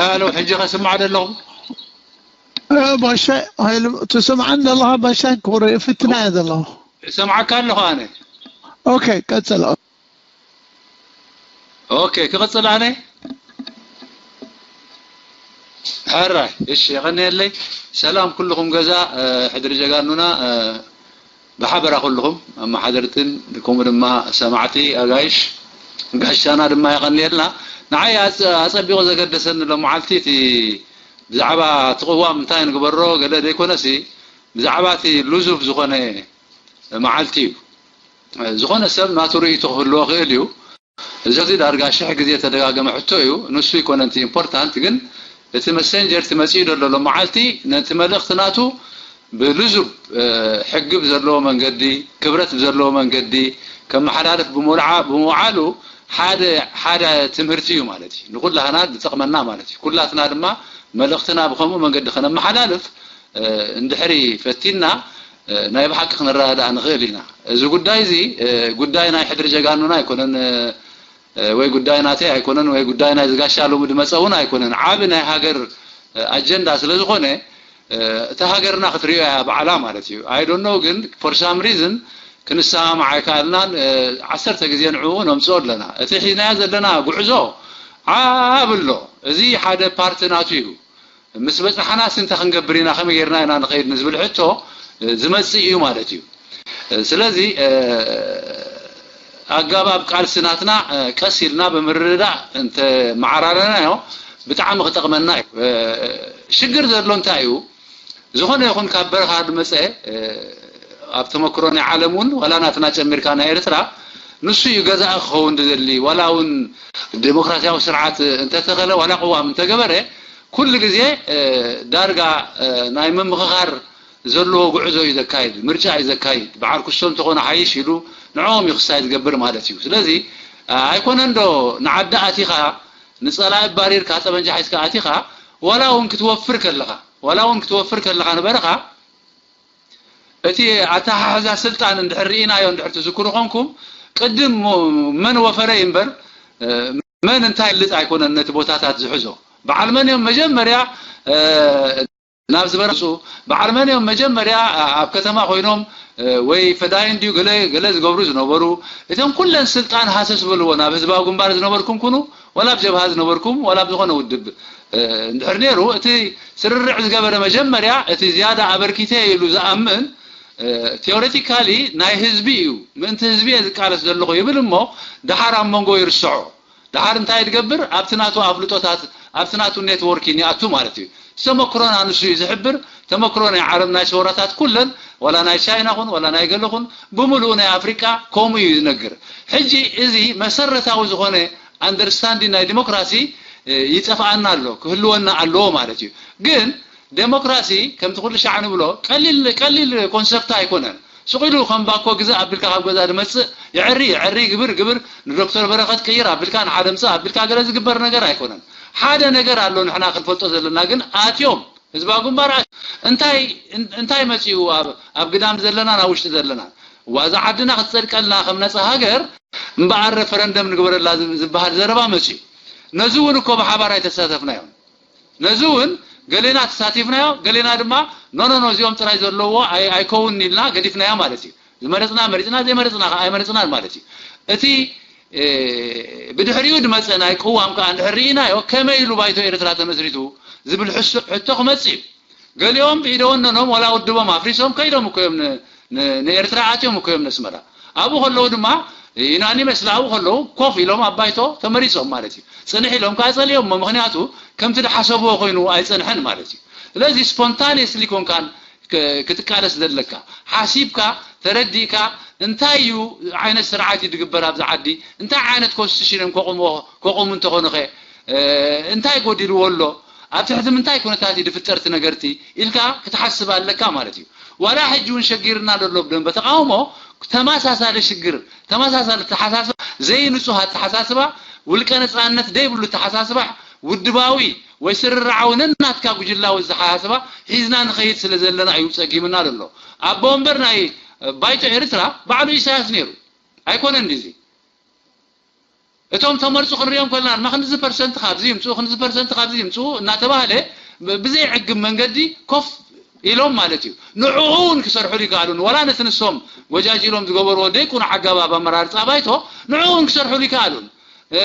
ኣሎ። ሕጂ ከስማዕ ዘለኹ ባሻ ሃይሉ ትስምዓኒ ዘለኻ? ባሻ ክብረ ፍትና እየ ዘለኹ። እሰምዓካ ኣለኹ ኣነ። ኦኬ፣ ቀጽል። ኦኬ፣ ክቕጽል ኣነ። ሕራይ፣ እሺ፣ የቐንየለይ። ሰላም ኩልኹም ገዛ፣ እ፣ ሕድሪ ጀጋኑና፣ እ፣ ብሓበራ ኩልኹም ኣመሓደርትን፣ ከምኡ ድማ ሰማዕቲ ኣጋይሽ ጋሻና ድማ የቐንየልና። ንዓይ ኣጸ-፣ ኣጸቢቑ ዘገደሰኒ ሎም መዓልቲ እቲ ብዛዕባ እቲ ቅዋም እንታይ ንግበሮ ገለ ዘይኮነሲ፣ ብዛዕባ እቲ ልዙብ ዝኾነ መዓልቲ እዩ። ዝኾነ ሰብ ናቱ ርእይቶ ክህልዎ ክእል እዩ። እዚ ዳርጋ ሽሕ ግዜ ተደጋገመ ሕቶ እዩ። ንሱ ይኮነ እቲ ኢምፖርታንት፣ ግን እቲ መሰንጀር እቲ መጺኡ ዘሎ ሎም መዓልቲ ነቲ መልእኽቲ ናቱ ብልዙብ፣ እ፣ ሕጊ ብዘለዎ መንገዲ፣ ክብረት ብዘለዎ መንገዲ ከመሓላልፍ ብምውልዓ-፣ ብምውዓሉ ሓደ፣ ሓደ ትምህርቲ እዩ ማለት እዩ። ንኩላህና ዝጠቕመና ማለት እዩ። ኩላትና ድማ መልእኽትና ብኸምኡ መንገዲ ከነመሓላልፍ፣ እ፣ እንድሕሪ ፈቲና፣ እ፣ ናይ ብሓቂ ክንረዳዳእ ንኽእል ኢና። እዚ ጉዳይ እዚ፣ እ፣ ጉዳይ ናይ ሕድሪ ጀጋኑና ኣይኮነን፣ እ፣ ወይ ጉዳይ ናተይ ኣይኮነን፣ ወይ ጉዳይ ናይ ዝጋሻ ሎሚ ድመጸ እውን ኣይኮነን። ዓቢ ናይ ሃገር፣ እ፣ ኣጀንዳ ስለ ዝኾነ፣ እ፣ እታ ሃገርና ክትሪኦ እያ ባዕላ ማለት እዩ። I don't know፣ ግን for some reason ክንሰማማዕ ኣይከኣልናን። እ፣ ዓሰርተ ግዜ ንዕኡ ነምጽኦ ኣለና። እቲ ሒዝናዮ ዘለና ጉዕዞ ዓቢ ኣሎ። እዚ ሓደ ፓርቲ ናቱ እዩ። ምስ በጻሕናስ እንታይ ክንገብር ኢና፣ ከመይ ጌርና ኢና ንኸይድ ንዝብል ሕቶ፣ እ፣ ዝመጽእ እዩ ማለት እዩ። እ፣ ስለዚ፣ እ፣ ኣገባብ ቃልሲ ናትና፣ እ፣ ቀስ ኢልና ብምርድዳእ እንተ መዓራረናዮ ብጣዕሚ ክጠቕመና እዩ። እ፣ ሽግር ዘሎ እንታይ እዩ? ዝኾነ ይኹን ካብ በረኻ ዝመጸ፣ እ፣ ኣብ ተመክሮ ናይ ዓለም እውን ዋላ ናትና ጨሚርካ ናይ ኤርትራ ንሱ እዩ ገዛኢ ክኸውን ዝደሊ። ዋላ እውን ዴሞክራሲያዊ ስርዓት እንተተኸለ፣ ዋላ ቅዋም እንተገበረ፣ ኩሉ ግዜ፣ እ፣ ዳርጋ፣ እ፣ ናይ ምምኽኻር ዘለዎ ጉዕዞ እዩ ዘካይድ፣ ምርጫ እዩ ዘካይድ። በዓል ክሶ እንተኾነ ሓይሽ ኢሉ ንዕኦም እዩ ክሳይ ዝገብር ማለት እዩ። ስለዚ፣ እ፣ ኣይኮነን ዶ ንዓዲ ኣቲኻ፣ ንጸላኢ ባሪርካ፣ ጠበንጃ ሒዝካ ኣቲኻ፣ ዋላ እውን ክትወፍር ከለኻ፣ ዋላ እውን ክትወፍር ከለኻ ንበረኻ፣ እቲ ኣተሓሕዛ ስልጣን እንድሕር ርኢናዮ፣ እንድሕር ትዝክሩ ኮንኩም፣ ቅድም ሞ-፣ መን ወፈረ እምበር፣ እ፣ መን እንታይ ልጥ ኣይኮነን ነቲ ቦታታት ዝሕዞ። በዓል መን እዮም መጀመርያ፣ እ፣ ናብ ዝበረጹ፣ በዓል መን እዮም መጀመርያ ኣብ ከተማ ኮይኖም፣ እ፣ ወይ ፈዳይን ድዩ ገለ፣ ገለ ዝገብሩ ዝነበሩ፣ እቶም ኩለን ስልጣን ሃሰስ በልዎ፣ ናብ ህዝባዊ ግንባር ዝነበርኩም ኩኑ፣ ዋላ ኣብ ጀብሃ ዝነበርኩም፣ ዋላ ኣብ ዝኾነ ውድብ፣ እ፣ እንድሕር ነይሩ፣ እቲ ስርርዕ ዝገበረ መጀመርያ፣ እቲ ዝያዳ ኣበርኪተ ኢሉ ዝኣምን፣ እ፣ ቴዎሬቲካሊ ናይ ህዝቢ እዩ፣ ምእንቲ ህዝቢ እየ ዝቃለስ ዘለኹ ይብል እሞ፣ ደሓር ኣብ መንጎ ይርስዖ። ደሓር እንታይ ዝገብር? ኣብቲ ናቱ ኣፍልጦታት፣ ኣብቲ ናቱ ኔትወርኪን ይኣቱ ማለት እዩ። ተመክሮና ንሱ እዩ ዝሕብር። ተመክሮ ናይ ዓለም ናይ ሰውራታት ኩለን፣ ዋላ ናይ ቻይና ኹን፣ ዋላ ናይ ገለ ኹን፣ ብምሉኡ ናይ ኣፍሪቃ ከምኡ እዩ ዝነግር። ሕጂ እዚ መሰረታዊ ዝኾነ ኣንደርስታንዲንግ ናይ ዲሞክራሲ፣ እ፣ ይጠፍኣና ኣሎ፣ ክህልወና ኣለዎ ማለት እዩ። ግን ዴሞክራሲ ከምቲ ኩሉ ሻዕ ንብሎ ቀሊል፣ ቀሊል ኮንሰፕት ኣይኮነን። ስቕ ኢሉ ከም ባኮ ግዛእ ኣቢልካ ካብ ገዛ ዝመጽእ የዕሪ፣ የዕሪ፣ ግብር፣ ግብር፣ ንዶክተር በረኸት ቅይር ኣቢልካ፣ ንሓደ ምጽእ ኣቢልካ ገለ ዝግበር ነገር ኣይኮነን። ሓደ ነገር ኣሎ ንሕና ክንፈልጦ ዘለና፣ ግን ኣትዮም ህዝባዊ ግንባር ኣት-፣ እንታይ፣ እን-፣ እንታይ መጺኡ ኣብ፣ ኣብ ግዳም ዘለናን ኣብ ውሽጢ ዘለናን? ዋዛ ዓድና ክትጸድቀልና ከም ነጻ ሃገር እምበኣር ሬፈረንደም ንግበረላ ዝብ-፣ ዝበሃል ዘረባ መጺኡ። ነዚ እውን እኮ ብሓባር ኣይተሳተፍናዮን። ነዚ እውን ገሌና ተሳቲፍናዮ፣ ገሌና ድማ ኖ፣ ኖ፣ ኖ፣ እዚኦም ጥራይ ዘለዎ ኣይ-፣ ኣይከውን ኢልና ገዲፍናዮ ማለት እዩ። ዝመረጽና መሪጽና፣ ዘይመረጽና ከኣ ኣይመረጽናን ማለት እዩ። እቲ፣ እ፣ ብድሕሪኡ ዝመጸ ናይ ቅዋም ከኣ እንድሕር ርኢናዮ፣ ከመይ ኢሉ ባይቶ ኤርትራ ተመስሪቱ ዝብል ሕሱ-፣ ሕቶ ክመጽእ እዩ። ገሊኦም ብኢደ ወነኖም ዋላ ውድቦም ኣፍሪሶም ከይዶም እኮ እዮም ን-፣ ን-፣ ንኤርትራ ኣትዮም እኮ እዮም ነስመራ። ኣብኡ ከለዉ ድማ ዩናኒመስሊ ኣብኡ ከለዉ ኮፍ ኢሎም ኣብ ባይቶ ተመሪጾም ማለት እዩ። ጽንሕ ኢሎም ከኣ ጸሊኦሞ፣ ምኽንያቱ ከምቲ ዝሓሰብዎ ኮይኑ ኣይጸንሐን ማለት እዩ። ስለዚ ስፖንታኒየስሊ ኮንካን ክ-፣ ክትቃለስ ዘለካ፣ ሓሲብካ፣ ተረዲእካ፣ እንታይ እዩ ዓይነት ስርዓት እዩ ዝግበር ኣብዚ ዓዲ፣ እንታይ ዓይነት ኮንስቲቱሽን እዮም ከቑምዎ፣ ከቑሙ እንተኾኑ ኸ፣ እ፣ እንታይ ጎዲልዎ ኣሎ፣ ኣብ ትሕቲ ምንታይ ኩነታት እዩ ዝፍጠር እቲ ነገርቲ ኢልካ ክትሓስብ ኣለካ ማለት እዩ። ዋላ ሕጂ እውን ሸጊርና ዘሎ ብደንበ ተቃውሞ ተመሳሳሊ ሽግር፣ ተመሳሳሊ ኣተሓሳስባ፣ ዘይንጹህ ኣተሓሳስባ፣ ውልቀ ነጻነት ዘይብሉ ኣተሓሳስባ፣ ውድባዊ ወይ ስርርዓዊ ነናትካ ጉጅላዊ ኣተሓሳስባ ሒዝና ንኸይድ ስለ ዘለና እዩ ጸጊምና ዘሎ። ኣቦ ወንበር ናይ ባይቶ ኤርትራ ባዕሉ ኢሳያስ ነይሩ። ኣይኮነን ድዩ እዚ? እቶም ተመርፁ ክንሪኦም ከለና ድማ ክንዲዚ ፐርሰንት ካብዚ ይምፅኡ፣ ክንዲዚ ፐርሰንት ካብዚ ይምፅኡ እናተባህለ ብ- ብዘይዕግብ መንገዲ ኮፍ ኢሎም ማለት እዩ። ንዕኡ እውን ክሰርሑሉ ይከኣሉን፣ ዋላ ነቲ ንሶም ጎጃጅሎም ዝገበርዎ ደይቁን ኣገባብ ኣመራርፃ ባይቶ ንዕኡ እውን ክሰርሑሉ ይከኣሉን። እ፣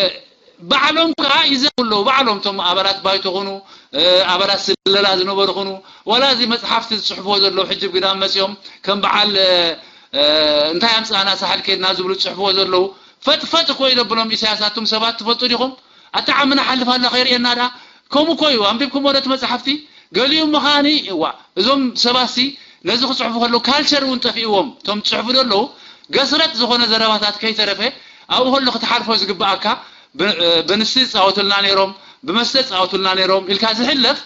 ባዕሎም ከዓ ይዘርቡ ኣለዉ። ባዕሎም እቶም ኣባላት ባይቶ ኹኑ፣ እ፣ ኣባላት ስለላ ዝነበሩ ኹኑ፣ ዋላ እዚ መፅሓፍቲ ዝፅሕፍዎ ዘለዉ ሕጂ ግዳም መፅኦም ከም በዓል፣ እ፣ እ፣ እንታይ ኣምፅኣና ሳሕል ከይድና ዝብሉ ዝፅሕፍዎ ዘለዉ ፈጥፈጥ እኮ ይደብሎም። ኢሳያስ ኣቱም ሰባት ትፈልጡ ዲኹም? ኣታ ዓምና ሓልፍ ኣሎ ከይርእየና ዳ? ከምኡ እኮ እዩ። ኣንቢብኩም ወደት መፅሓፍቲ ገሊኡ ምኻኒ እዋ እዞም ሰባሲ ነዚ ክፅሕፉ ከለዉ ካልቸር እውን ጠፊእዎም። እቶም ዝፅሕፉ ዘለዉ ገስረጥ ዝኾነ ዘረባታት ከይተረፈ ኣብኡ ከሎ ክትሓልፎ ዝግብኣካ ብ- ብንስቲ ይፃወቱልና ነይሮም፣ ብመስተ ይፃወቱልና ነይሮም ኢልካ ዝሕለፍ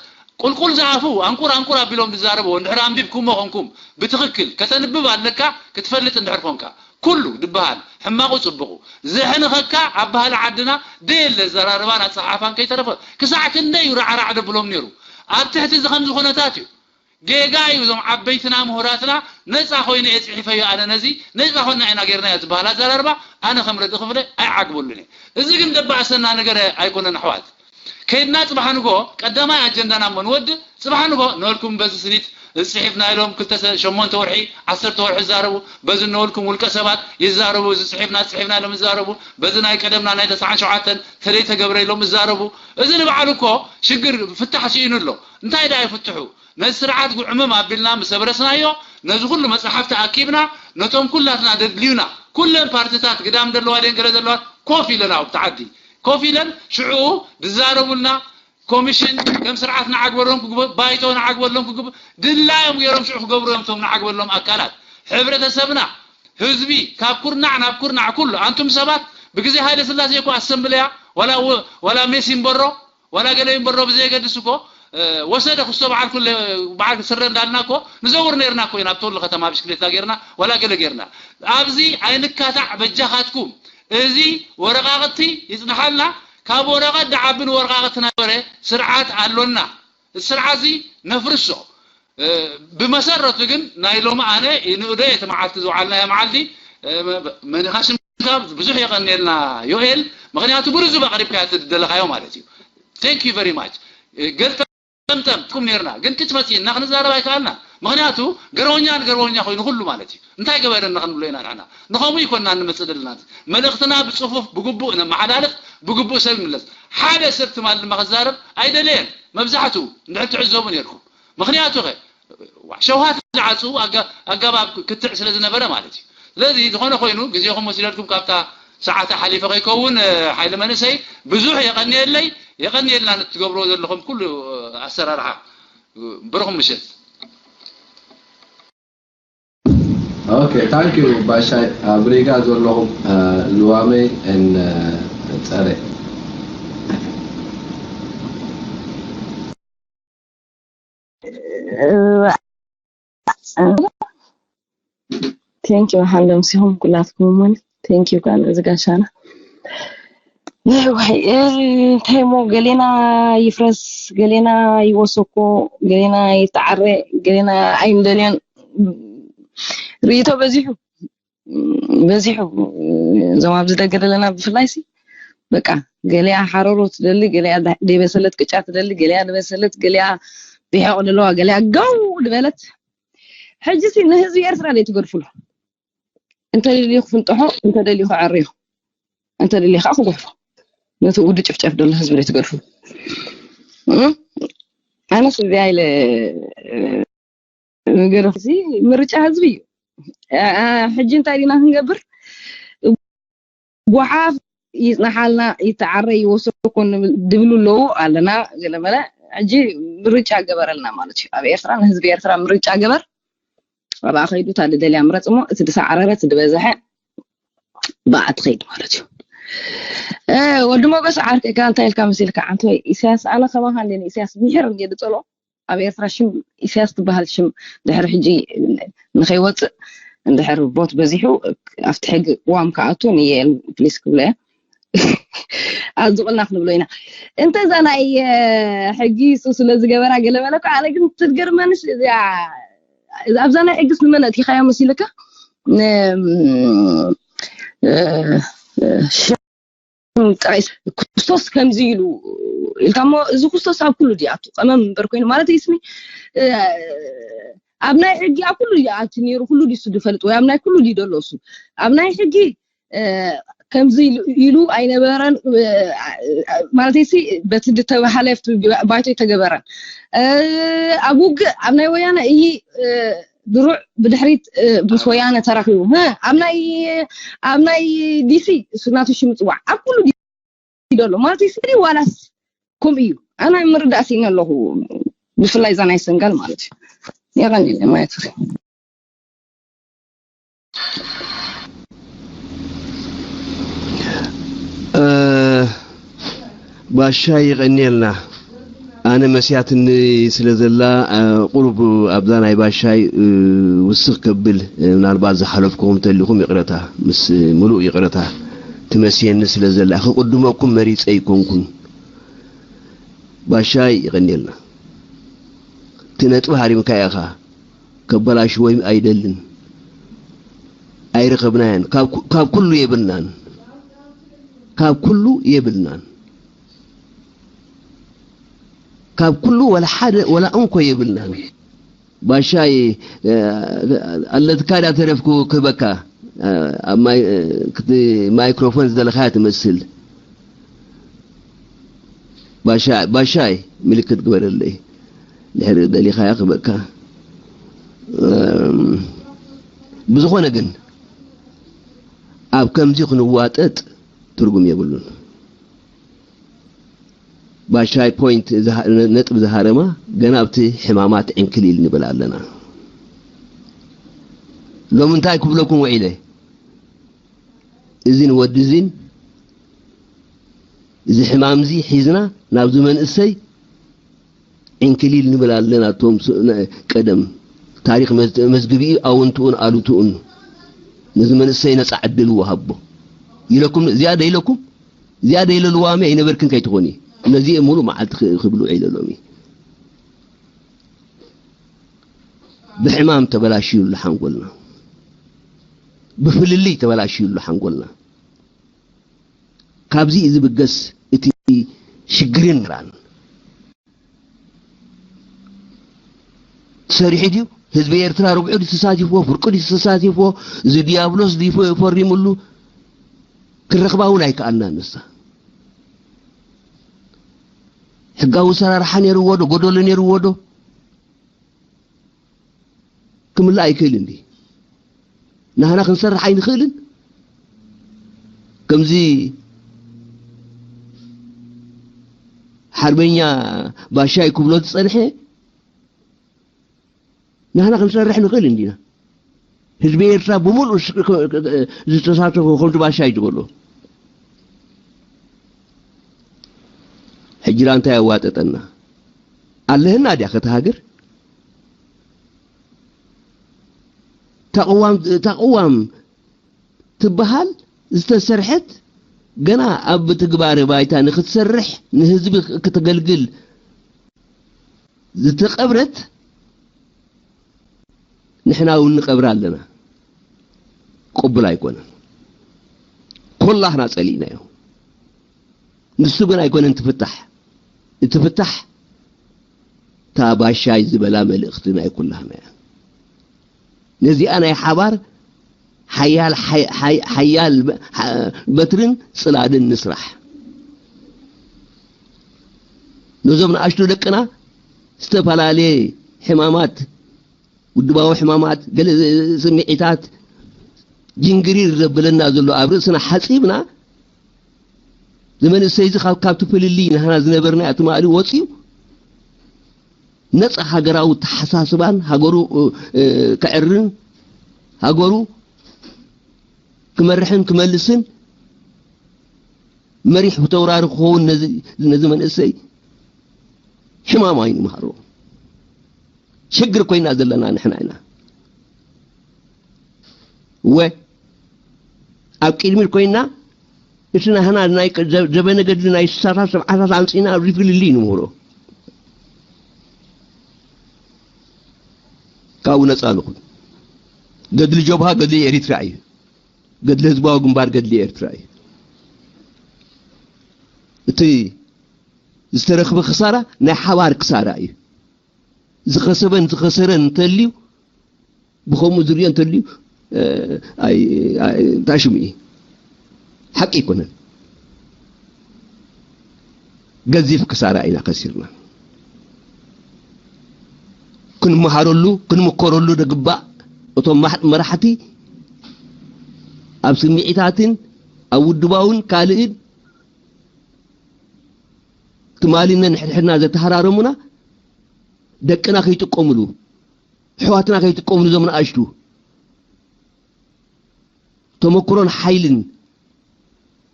ቁልቁል ዝኣፉ ኣንቁር ኣንቁር ኣቢሎም ዝዛረብዎ እንድሕር ኣንቢብኩሞ ኾንኩም ብትኽክል ከተንብብ ኣለካ ክትፈልጥ እንድሕር ኮንካ ኩሉ ድበሃል ሕማቑ ጽቡቑ ዘሕንኸካ ኣብ ባህሊ ዓድና ደየለ ዘራርባን ኣጸሓሕፋን ከይተረፈ ክሳዕ ክንደይ እዩ ራዕራዕ ደብሎም ነይሩ ኣብ ትሕቲ እዚ ከምዚ ኩነታት እዩ ጌጋ እዩ እዞም ዓበይትና ምሁራትና ነፃ ኮይነ እየ ፅሒፈዮ ኣነ ነዚ ነፃ ኮይና ኢና ጌርናዮ ዝበሃል ኣዘራርባ ኣነ ከም ርድኢ ክፍለ ኣይዓግበሉን እየ እዚ ግን ደባእሰና ነገር ኣይኮነን ኣሕዋት ከይድና ፅባሕ ንጎ ቀዳማይ ኣጀንዳና እሞ ንወድእ ፅባሕ ንጎ ነበልኩም በዚ ስኒት ዝፅሒፍና ኢሎም ክልተ ሸሞንተ ወርሒ ዓሰርተ ወርሒ ዝዛረቡ በዚ ነበልኩም ውልቀ ሰባት ይዛረቡ እዚ ፅሒፍና ፅሒፍና ኢሎም ይዛረቡ በዚ ናይ ቀደምና ናይ ተስዓን ሸውዓተን ተለይ ተገብረ ኢሎም ይዛረቡ እዚ ንባዕሉ እኮ ሽግር ፍታሕ ስኢኑ ኣሎ እንታይ ደኣ ይፍትሑ ነዚ ስርዓት ጉዕምም ኣቢልና ምስ ኣብረስናዮ ነዚ ኩሉ መፅሓፍቲ ኣኪብና ነቶም ኩላትና ደድልዩና ኩለን ፓርትታት ግዳም ዘለዋ ደን ገለ ዘለዋ ኮፍ ኢለን ኣብቲ ዓዲ ኮፍ ኢለን ሽዑ ዝዛረቡልና ኮሚሽን ከም ስርዓት ንዓግበሎም ክግበ ባይቶ ንዓግበሎም ክግበ ድላዮም ገይሮም ሽዑ ክገብሩ እዮም እቶም ንዓግበሎም ኣካላት ሕብረተሰብና ህዝቢ ካብ ኩርናዕ ናብ ኩርናዕ ኩሉ ኣንቱም ሰባት ብግዜ ሃይለ ስላሴ እኮ ኣሰምብለያ ዋላ ወ- ዋላ ሜሲ እምበሮ ዋላ ገለ እምበሮ ብዘየገድስ እኮ እ፣ ወሰደ ክስቶ በዓል ኩለ በዓል ስረ እንዳልና እኮ ንዘውር ነርና እኮ ኢና ኣብቲ ሁሉ ከተማ ብሽክሌታ ገርና ዋላ ገለ ገርና ኣብዚ ኣይንካታዕ በጃኻትኩም እዚ ወረቃቅቲ ይጽንሓልና ካብ ወረቀት ደዓቢ ንወረቃቅቲ ነበረ ስርዓት ኣሎና እዚ ስርዓት እዚ ነፍርሶ እ፣ ብመሰረቱ ግን ናይ ሎሚ ኣነ ንእዶ እቲ መዓልቲ ዝውዓልናዮ መዓልቲ እ፣ መ- መኒኻ ሽምካ ብዙሕ የቀንየልና ዮኤል ምክንያቱ ብርዙብ ኣቅሪብካ ትደለካዮ ማለት እዩ thank you very much ገልጠምጠም ትኩም ነርና ግን ክትመፅእና ክንዛረብ ኣይከኣልና ምክንያቱ ገርበኛ ንገርበኛ ኮይኑ ኩሉ ማለት እዩ እንታይ ገበረና ክንብሎ ኢና ንሕና ንኸምኡ ይኮንና እንመፅእ ዘለና መልእክትና ብፅፉፍ ብግቡእ ነመሓላልፍ ብግቡእ ሰብ ይምለስ ሓደ ሰብ ትማል ድማ ክዛረብ ኣይደለየን መብዛሕትኡ እንድሕር ትዕዘቡ ነርኩም ምክንያቱ ኸ ሸውሃት ዝዓፅዉ ኣገባብ ክትዕ ስለ ዝነበረ ማለት እዩ ስለዚ ዝኾነ ኮይኑ ግዜኹም ወሲደልኩም ካብታ ሰዓት ሓሊፈ ከይከውን ሓይሊ መንእሰይ ብዙሕ የቐንየለይ የቐንየልና ንትገብርዎ ዘለኹም ኩሉ ኣሰራርሓ ብሩኹም ምሸት Okay, thank you ባሻይ ኣብ ሪጋ ዘለኹም ልዋመይ ን ፀረ Thank you ሓሎም ሲኹም ኩላትኩም ውን thank you ቃል እዚ ጋሻና ዋይ እንታይ ሞ ገሌና ይፍረስ ገሌና ይወሰኮ ገሌና ይተዓረ ገሌና ኣይንደልዮን ርእቶ በዚሑ በዚሑ እዞም ኣብዚ ደገ ዘለና ብፍላይ ሲ በቃ ገሊኣ ሓረሮ ትደሊ ገሊኣ ደይበሰለት ቅጫ ትደሊ ገሊኣ ዝበሰለት ገሊኣ ቢሖቕ ደለዋ ገሊኣ ገው ዝበለት ሕጂ ሲ ንህዝቢ ኤርትራ ደይ ትገድፍሉ እንተደልዩ ክፍንጥሖ እንተደልዩ ክዕርዮ እንተደልዩ ከዓ ክጉሕፎ ነቲ ውዲ ጭፍጨፍ ደሎ ህዝቢ ደይ ትገድፍሉ ኣነስ እዚኣ ኢለ ገደፍሲ ምርጫ ህዝቢ እዩ ሕጂ እንታይ ዲና ክንገብር ጓሓፍ ይፅናሓልና ይተዓረ ይወሰኮ ድብሉ ኣለዉ ኣለና ገለመለ ሕጂ ምርጫ ገበረልና ማለት እዩ ኣብ ኤርትራ ንህዝቢ ኤርትራ ምርጫ ገበር ኣብኣ ከይዱ እታ ድደልያ ምረፅ እሞ እቲ ድሰዓረረ እቲ ድበዝሐ ብኣ ትኸይድ ማለት እዩ ወዲ ሞገስ ዓርከካ እንታይ ኢልካ መሲልካ ዓንተ ወይ ኢሳያስ ኣነ ከማኻ እንደ ኢሳያስ ብሕር እንደ ድፀሎ ኣብ ኤርትራ ሽም ኢሳያስ ትበሃል ሽም ድሕሪ ሕጂ ንኸይወፅእ እንድሕር ቦት በዚሑ ኣብቲ ሕጊ ቅዋም ክኣቱ ንየል ፕሊስ ክብሎ እያ ኣዝቑልና ክንብሎ ኢና እንተዛ ናይ ሕጊ ሱ ስለ ዝገበራ ገለ መለ እኮ ኣነ ግን ትገርመንሽ እዚኣ ኣብዛ ናይ ሕግስ ንመን ኣእቲኻዮ መሲልካ ጥራይ ክርስቶስ ከምዚ ኢሉ ኢልካ እሞ፣ እዚ ክርስቶስ ኣብ ኩሉ ድዩ ኣቱ ቀመም እምበር ኮይኑ ማለት እዩ ስሚ ኣብ ናይ ሕጊ ኣብ ኩሉ ድዩ ኣቱ ነይሩ? ኩሉ ድዩ ዝፈልጥ ወይ ኣብ ናይ ኩሉ ድዩ ደሎ እሱ? ኣብ ናይ ሕጊ ከምዚ ኢሉ ኣይነበረን ማለት ሲ በቲ ዝተባሃለ ባይቶ ኣይተገበረን። ኣብ ውግእ ኣብ ናይ ወያነ እይ ድሩዕ ብድሕሪት ምስ ወያነ ተራኺቡ ኣብ ናይ ኣብ ናይ ዲሲ እሱ ናቱ ሽም ጽዋዕ ኣብ ኩሉ ደሎ ማለት እዩ ስሪ ዋላስ ከምኡ እዩ። ኣነ ምርዳእ ሲነ ኣለኹ ብፍላይ እዛ ናይ ሰንጋል ማለት እዩ። የቐኒ ማለት እዩ። ባሻ ይቐኒየልና። ኣነ መስያትኒ ስለ ዘላ ቁሩብ ኣብዛ ናይ ባሻይ ውስኽ ከብል ምናልባት ዝሓለፍኩም ተሊኹም ይቕረታ፣ ምስ ምሉእ ይቕረታ ትመስየኒ ስለ ዘላ ክቕድመኩም መሪጸ ኣይኮንኩን። ባሻይ ይቐኒየልና። እቲ ነጥቢ ሃሪምካ ኢኻ። ከበላሽዎ ኣይደልን። ኣይረኸብናያን። ካብ ኩሉ የብልናን። ካብ ኩሉ የብልናን። ካብ ኩሉ ወላ ሓደ ወላ እንኮ የብልናን። ባሻይ ኣለትካ ዳ ተረፍኩ ክህበካ ኣብ ማይክሮፎን ዝደለኻያ ትመስል። ባሻይ ባሻይ ምልክት ግበረለይ ድሕሪ ደሊኻያ ክበካ። ብዝኾነ ግን ኣብ ከምዚ ክንዋጠጥ ትርጉም የብሉን። ባሻይ ፖይንት ነጥብ ዝሃረማ ገና ኣብቲ ሕማማት ዕንክሊል ንብል ኣለና። ሎም እንታይ ክብለኩም ውዒለ እዚን ወዲ እዚን እዚ ሕማም እዚ ሒዝና ናብዚ መንእሰይ ዕንክሊል ንብል ኣለና። እቶም ቀደም ታሪክ መዝግቢኡ ኣውንትኡን ኣሉትኡን ነዚ መንእሰይ ነፃ ዕድል ወሃቦ ኢለኩም እዚኣ ደኢለኩም እዚኣ ደኢለ ልዋሚ ኣይነበርክን ከይትኾኒ ነዚ ሙሉእ መዓልቲ ክብሉ ዒለ ሎሚ ብሕማም ተበላሽዩሉ ሓንጎልና ብፍልልይ ተበላሽዩሉ ሓንጎልና ካብዚ እዩ ዝብገስ እቲ ሽግርን ራን ሰሪሑ ድዩ ህዝቢ ኤርትራ ርብዑ ድዩ ተሳቲፍዎ ፍርቁ ድዩ ተሳቲፍዎ እዚ ዲያብሎስ ድዩ ፈሪሙሉ ክረኽባ እውን ኣይከኣልና ንሳ ሕጋዊ ሰራርሓ ነይርዎ ዶ ጎደሎ ነይርዎ ዶ ክምላእ ኣይክእልን ድዩ ናህና ክንሰርሕ ኣይንኽእልን ከምዚ ሓርበኛ ባሻይ ክብሎ ዝፀንሐ ናህና ክንሰርሕ ንኽእል እንዲና ህዝቢ ኤርትራ ብምሉእ ዝተሳተፈ ከምዚ ባሻይ ዝበሎ ሕጂ ዳ እንታይ ኣዋጠጠና ኣለህና ድያ ከተ ሃገር ተቕዋም ትበሃል ዝተሰርሐት ገና ኣብ ትግባረ ባይታ ንክትሰርሕ ንህዝቢ ክተገልግል ዝተቐብረት ንሕና እውን ንቐብራ ኣለና። ቅቡል ኣይኮነን። ኮላህና ጸሊእናዮ። ንሱ ግን ኣይኮነን ትፍታሕ። እቲ ፍታሕ እታ ባሻይ ዝበላ መልእኽቲ ናይ ኩላህና እያ። ነዚኣ ናይ ሓባር ሓያል ሓያል በትርን ጽላልን ንስራሕ። ነዞም ንኣሽቱ ደቅና ዝተፈላለየ ሕማማት ውድባዊ ሕማማት ገለ ስምዒታት ጅንግሪር ዘብለና ዘሎ ኣብ ርእስና ሓፂብና ዝመንእሰይ እዚ ካብ ካብቲ ፍልልይ ናህና ዝነበርና ትማሊ ወፂኡ ነፃ ሃገራዊ ተሓሳስባን ሃገሩ ክዕርን ሃገሩ ክመርሕን ክመልስን መሪሕ ብተውራሪ ክኸውን ነዚ መንእሰይ ሕማም ኣይንምሃሮ። ሽግር ኮይና ዘለና ንሕና ኢና። ወ ኣብ ቅድሚት ኮይና እቲ ናህና ናይ ዘበነ ገድሊ ናይ ስሳታት ሰብዓታት ኣምፂና ኣብዚ ፍልልይ ንምህሮ ካብኡ ነፃ ንኹን። ገድሊ ጀብሃ ገድሊ ኤሪትራ እዩ። ገድሊ ህዝባዊ ግንባር ገድሊ ኤርትራ እዩ። እቲ ዝተረኽበ ክሳራ ናይ ሓባር ክሳራ እዩ። ዝኸሰበን ዝኸሰረን እንተልዩ፣ ብኸምኡ ዝሪኦ እንተልዩ፣ ኣይ ታሽሙ እዩ። ሓቂ ኣይኮነን። ገዚፍ ክሳራ ኢና ከሲርና። ክንመሃረሉ ክንምከረሉ ደግባእ። እቶም መራሕቲ ኣብ ስምዒታትን ኣብ ውድባውን ካልእን ትማሊ ነንሕድሕድና ዘተሃራረሙና፣ ደቅና ከይጥቀምሉ፣ ኣሕዋትና ከይጥቀምሉ፣ እዞም ንኣሽቱ ተመክሮን ሓይልን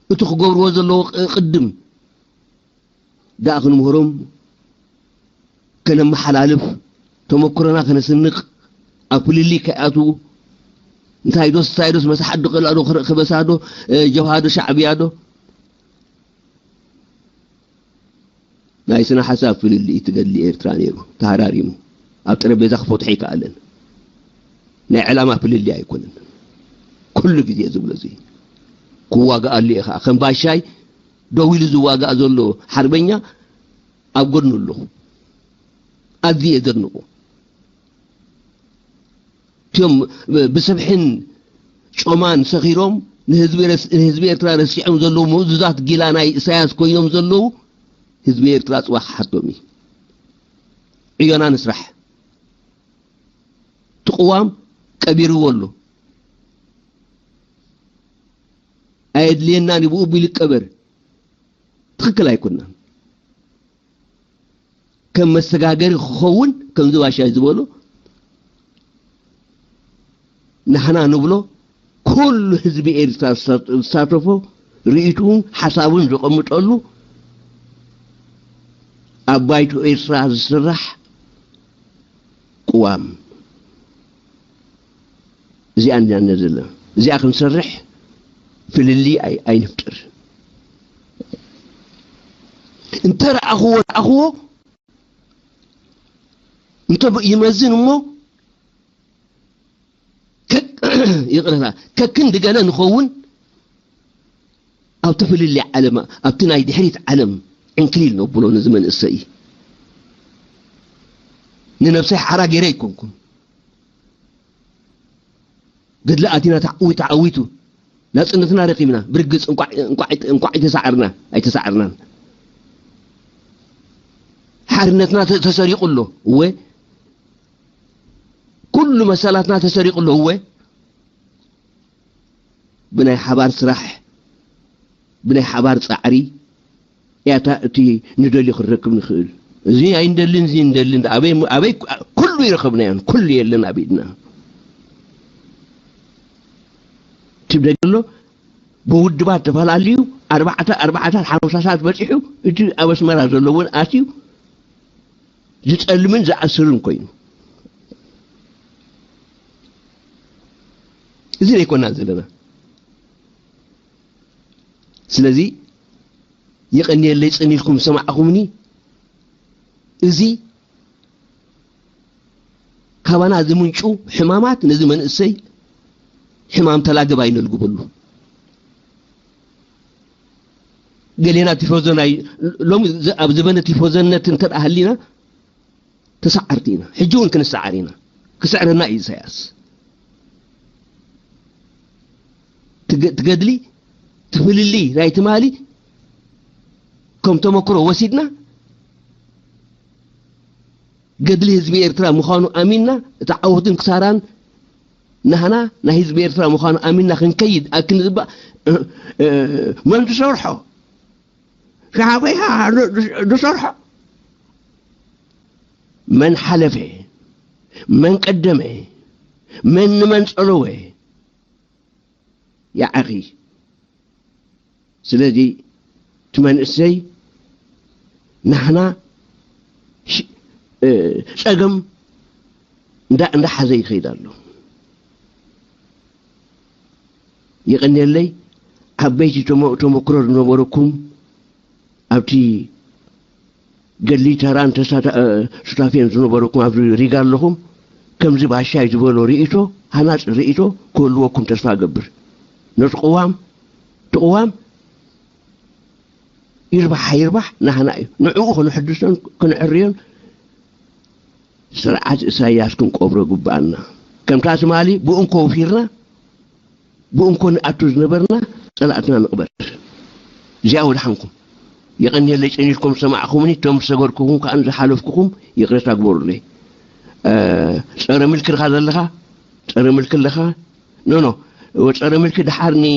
እቲ ክገብርዎ ዘለዎ ቅድም ደኣ ክንምህሮም፣ ከነመሓላልፍ፣ ተመክሮና ከነስንቕ፣ ኣብ ፍልልይ ከይኣትዉ፣ እንታይ ዶስ እንታይ ዶስ መሳሓት ዶ ክእላ ዶ ክበሳ ዶ ጀብሃ ዶ ሻዕብያ ዶ ናይ ስነ ሓሳብ ፍልልይ ትገድሊ ኤርትራ ነይሩ ተሃራሪሙ ኣብ ጠረጴዛ ክፈትሖ ኣይከኣለን። ናይ ዕላማ ፍልልይ ኣይኮነን። ኩሉ ግዜ ዝብሎ እዚ ክዋግኣሉ እየ ከዓ ከም ባሻይ ደው ኢሉ ዝዋጋእ ዘሎ ሓርበኛ ኣብ ጎድኑ ኣለኹ። ኣዝየ ዘድንቑ እቲኦም ብስብሕን ጮማን ሰኺሮም ንህዝቢ ኤርትራ ረሲዖም ዘለዉ ምእዙዛት ጊላ ናይ ኢሳያስ ኮይኖም ዘለዉ ህዝቢ ኤርትራ ጽባሕ ሓቶም እዩ። ዕዮና ንስራሕ። ትቕዋም ቀቢርዎ ኣሎ። ኣየድልየናን ብኡ ቢሉ ይቀበር። ትኽክል ኣይኮናን። ከም መሰጋገሪ ክኸውን ከምዚ ባሻይ ዝበሎ ንሕና ንብሎ ኩሉ ህዝቢ ኤርትራ ዝሳተፎ ርእይትኡን ሓሳቡን ዘቐምጠሉ ኣብ ባይቶ ኤርትራ ዝስራሕ ቅዋም እዚኣ እንዲና ዘለና። እዚኣ ክንሰርሕ ፍልልይ ኣይንፍጥር። እንተ ረኣኽዎ ረኣኽዎ እንተ ይመዝን እሞ ይቕረታ ከክንዲ ገለ ንኸውን ኣብቲ ፍልልይ ዓለም ኣብቲ ናይ ድሕሪት ዓለም ዕንክሊል ነብሎ ነዚ መንእሰይ ንነብሰይ ሓራ ገይረ ኣይኮንኩን። ገድሊ ኣቲና ተዓዊቱ ተዓዊቱ ናጽነትና ረኺብና ብርግጽ እንቋዕ እንቋዕ እንቋዕ ተሳዕርና ኣይተሳዕርናን። ሓርነትና ተሰሪቑ ኣሎ እወ። ኩሉ መሰላትና ተሰሪቑ ኣሎ እወ። ብናይ ሓባር ስራሕ ብናይ ሓባር ጻዕሪ ያታ እቲ ንደልዩ ክንረክብ ንኽእል። እዚ ኣይንደልን እዚ እንደልን ኣበይ ኣበይ ኩሉ ይረኸብናዮን ኩሉ የለን ኣብ ኢድና። ትብደሎ ብውድባት ተፈላለዩ ኣርባዕተ ኣርባዕታት ሓሙሳሳት በፂሑ እቲ ኣብ ኣስመራ ዘለውን ኣትዩ ዝጠልምን ዝኣስርን ኮይኑ እዚ ዘይኮና ዘለና። ስለዚ የቐንየለይ ጽን ኢልኩም ዝሰማዕኹምኒ። እዚ ካባና ዝምንጩ ሕማማት ነዚ መንእሰይ ሕማም ተላገብ ኣይነልግበሉ። ገሌና ቲፎዞ ናይ ሎሚ ኣብ ዝበነ ቲፎዘነት እንተ ደኣ ሃሊና ተሰዓርቲ ኢና። ሕጂ እውን ክንሰዓር ኢና። ክስዕረና እዩ ኢሳያስ። ትገድሊ ትፍልልይ ናይ ትማሊ ከም ተመክሮ ወሲድና ገድሊ ህዝቢ ኤርትራ ምዃኑ ኣሚንና እቲ ዓወትን ክሳራን ናህና ናይ ህዝቢ ኤርትራ ምዃኑ ኣሚንና ክንከይድ ኣክንዝባእ መን ዝሰርሖ ሻዕብያ ዝሰርሖ መን ሓለፈ መን ቀደመ መን ንመን ጸለወ ይዓኺ። ስለዚ እቲ መንእሰይ ናህና ጸገም እንዳሓዘ ይኸይድ ኣሎ። ይቐንየለይ ዓበይቲ ተመክሮ ዝነበረኩም ኣብቲ ገድሊ ተራን ሱታፌን ዝነበረኩም ኣብዚ ሪጋ ኣለኹም ከምዚ ባሻይ ዝበሎ ርእይቶ ሃናፂ ርእይቶ ክህልወኩም ተስፋ እገብር። ነቲ ቅዋም እቲ ቅዋም ይርባሕ ኣይርባሕ ናህና እዩ። ንዕኡ ክንሕድሶን ክንዕርዮን ስርዓት ኢሳያስ ክንቆብሮ ግባኣና። ከምታ ትማሊ ብኡ እንከውፊርና፣ ብኡ እንኮ ንኣቱ ዝነበርና ጸላእትና ንቕበር። እዚኣ ወድሓንኩም። የቐንየለይ ጸኒሕኩም ዝሰማዕኩምኒ፣ እቶም ዝሰገድኩኹም ከኣ ዝሓለፍኩኹም ይቕሬታ ግበሩለይ። እ፣ ጸረ ምልኪ ድኻ ዘለኻ? ጸረ ምልኪ ኣለኻ? ኖ፣ ኖ። ጸረ ምልኪ ድሓር ኒ-፣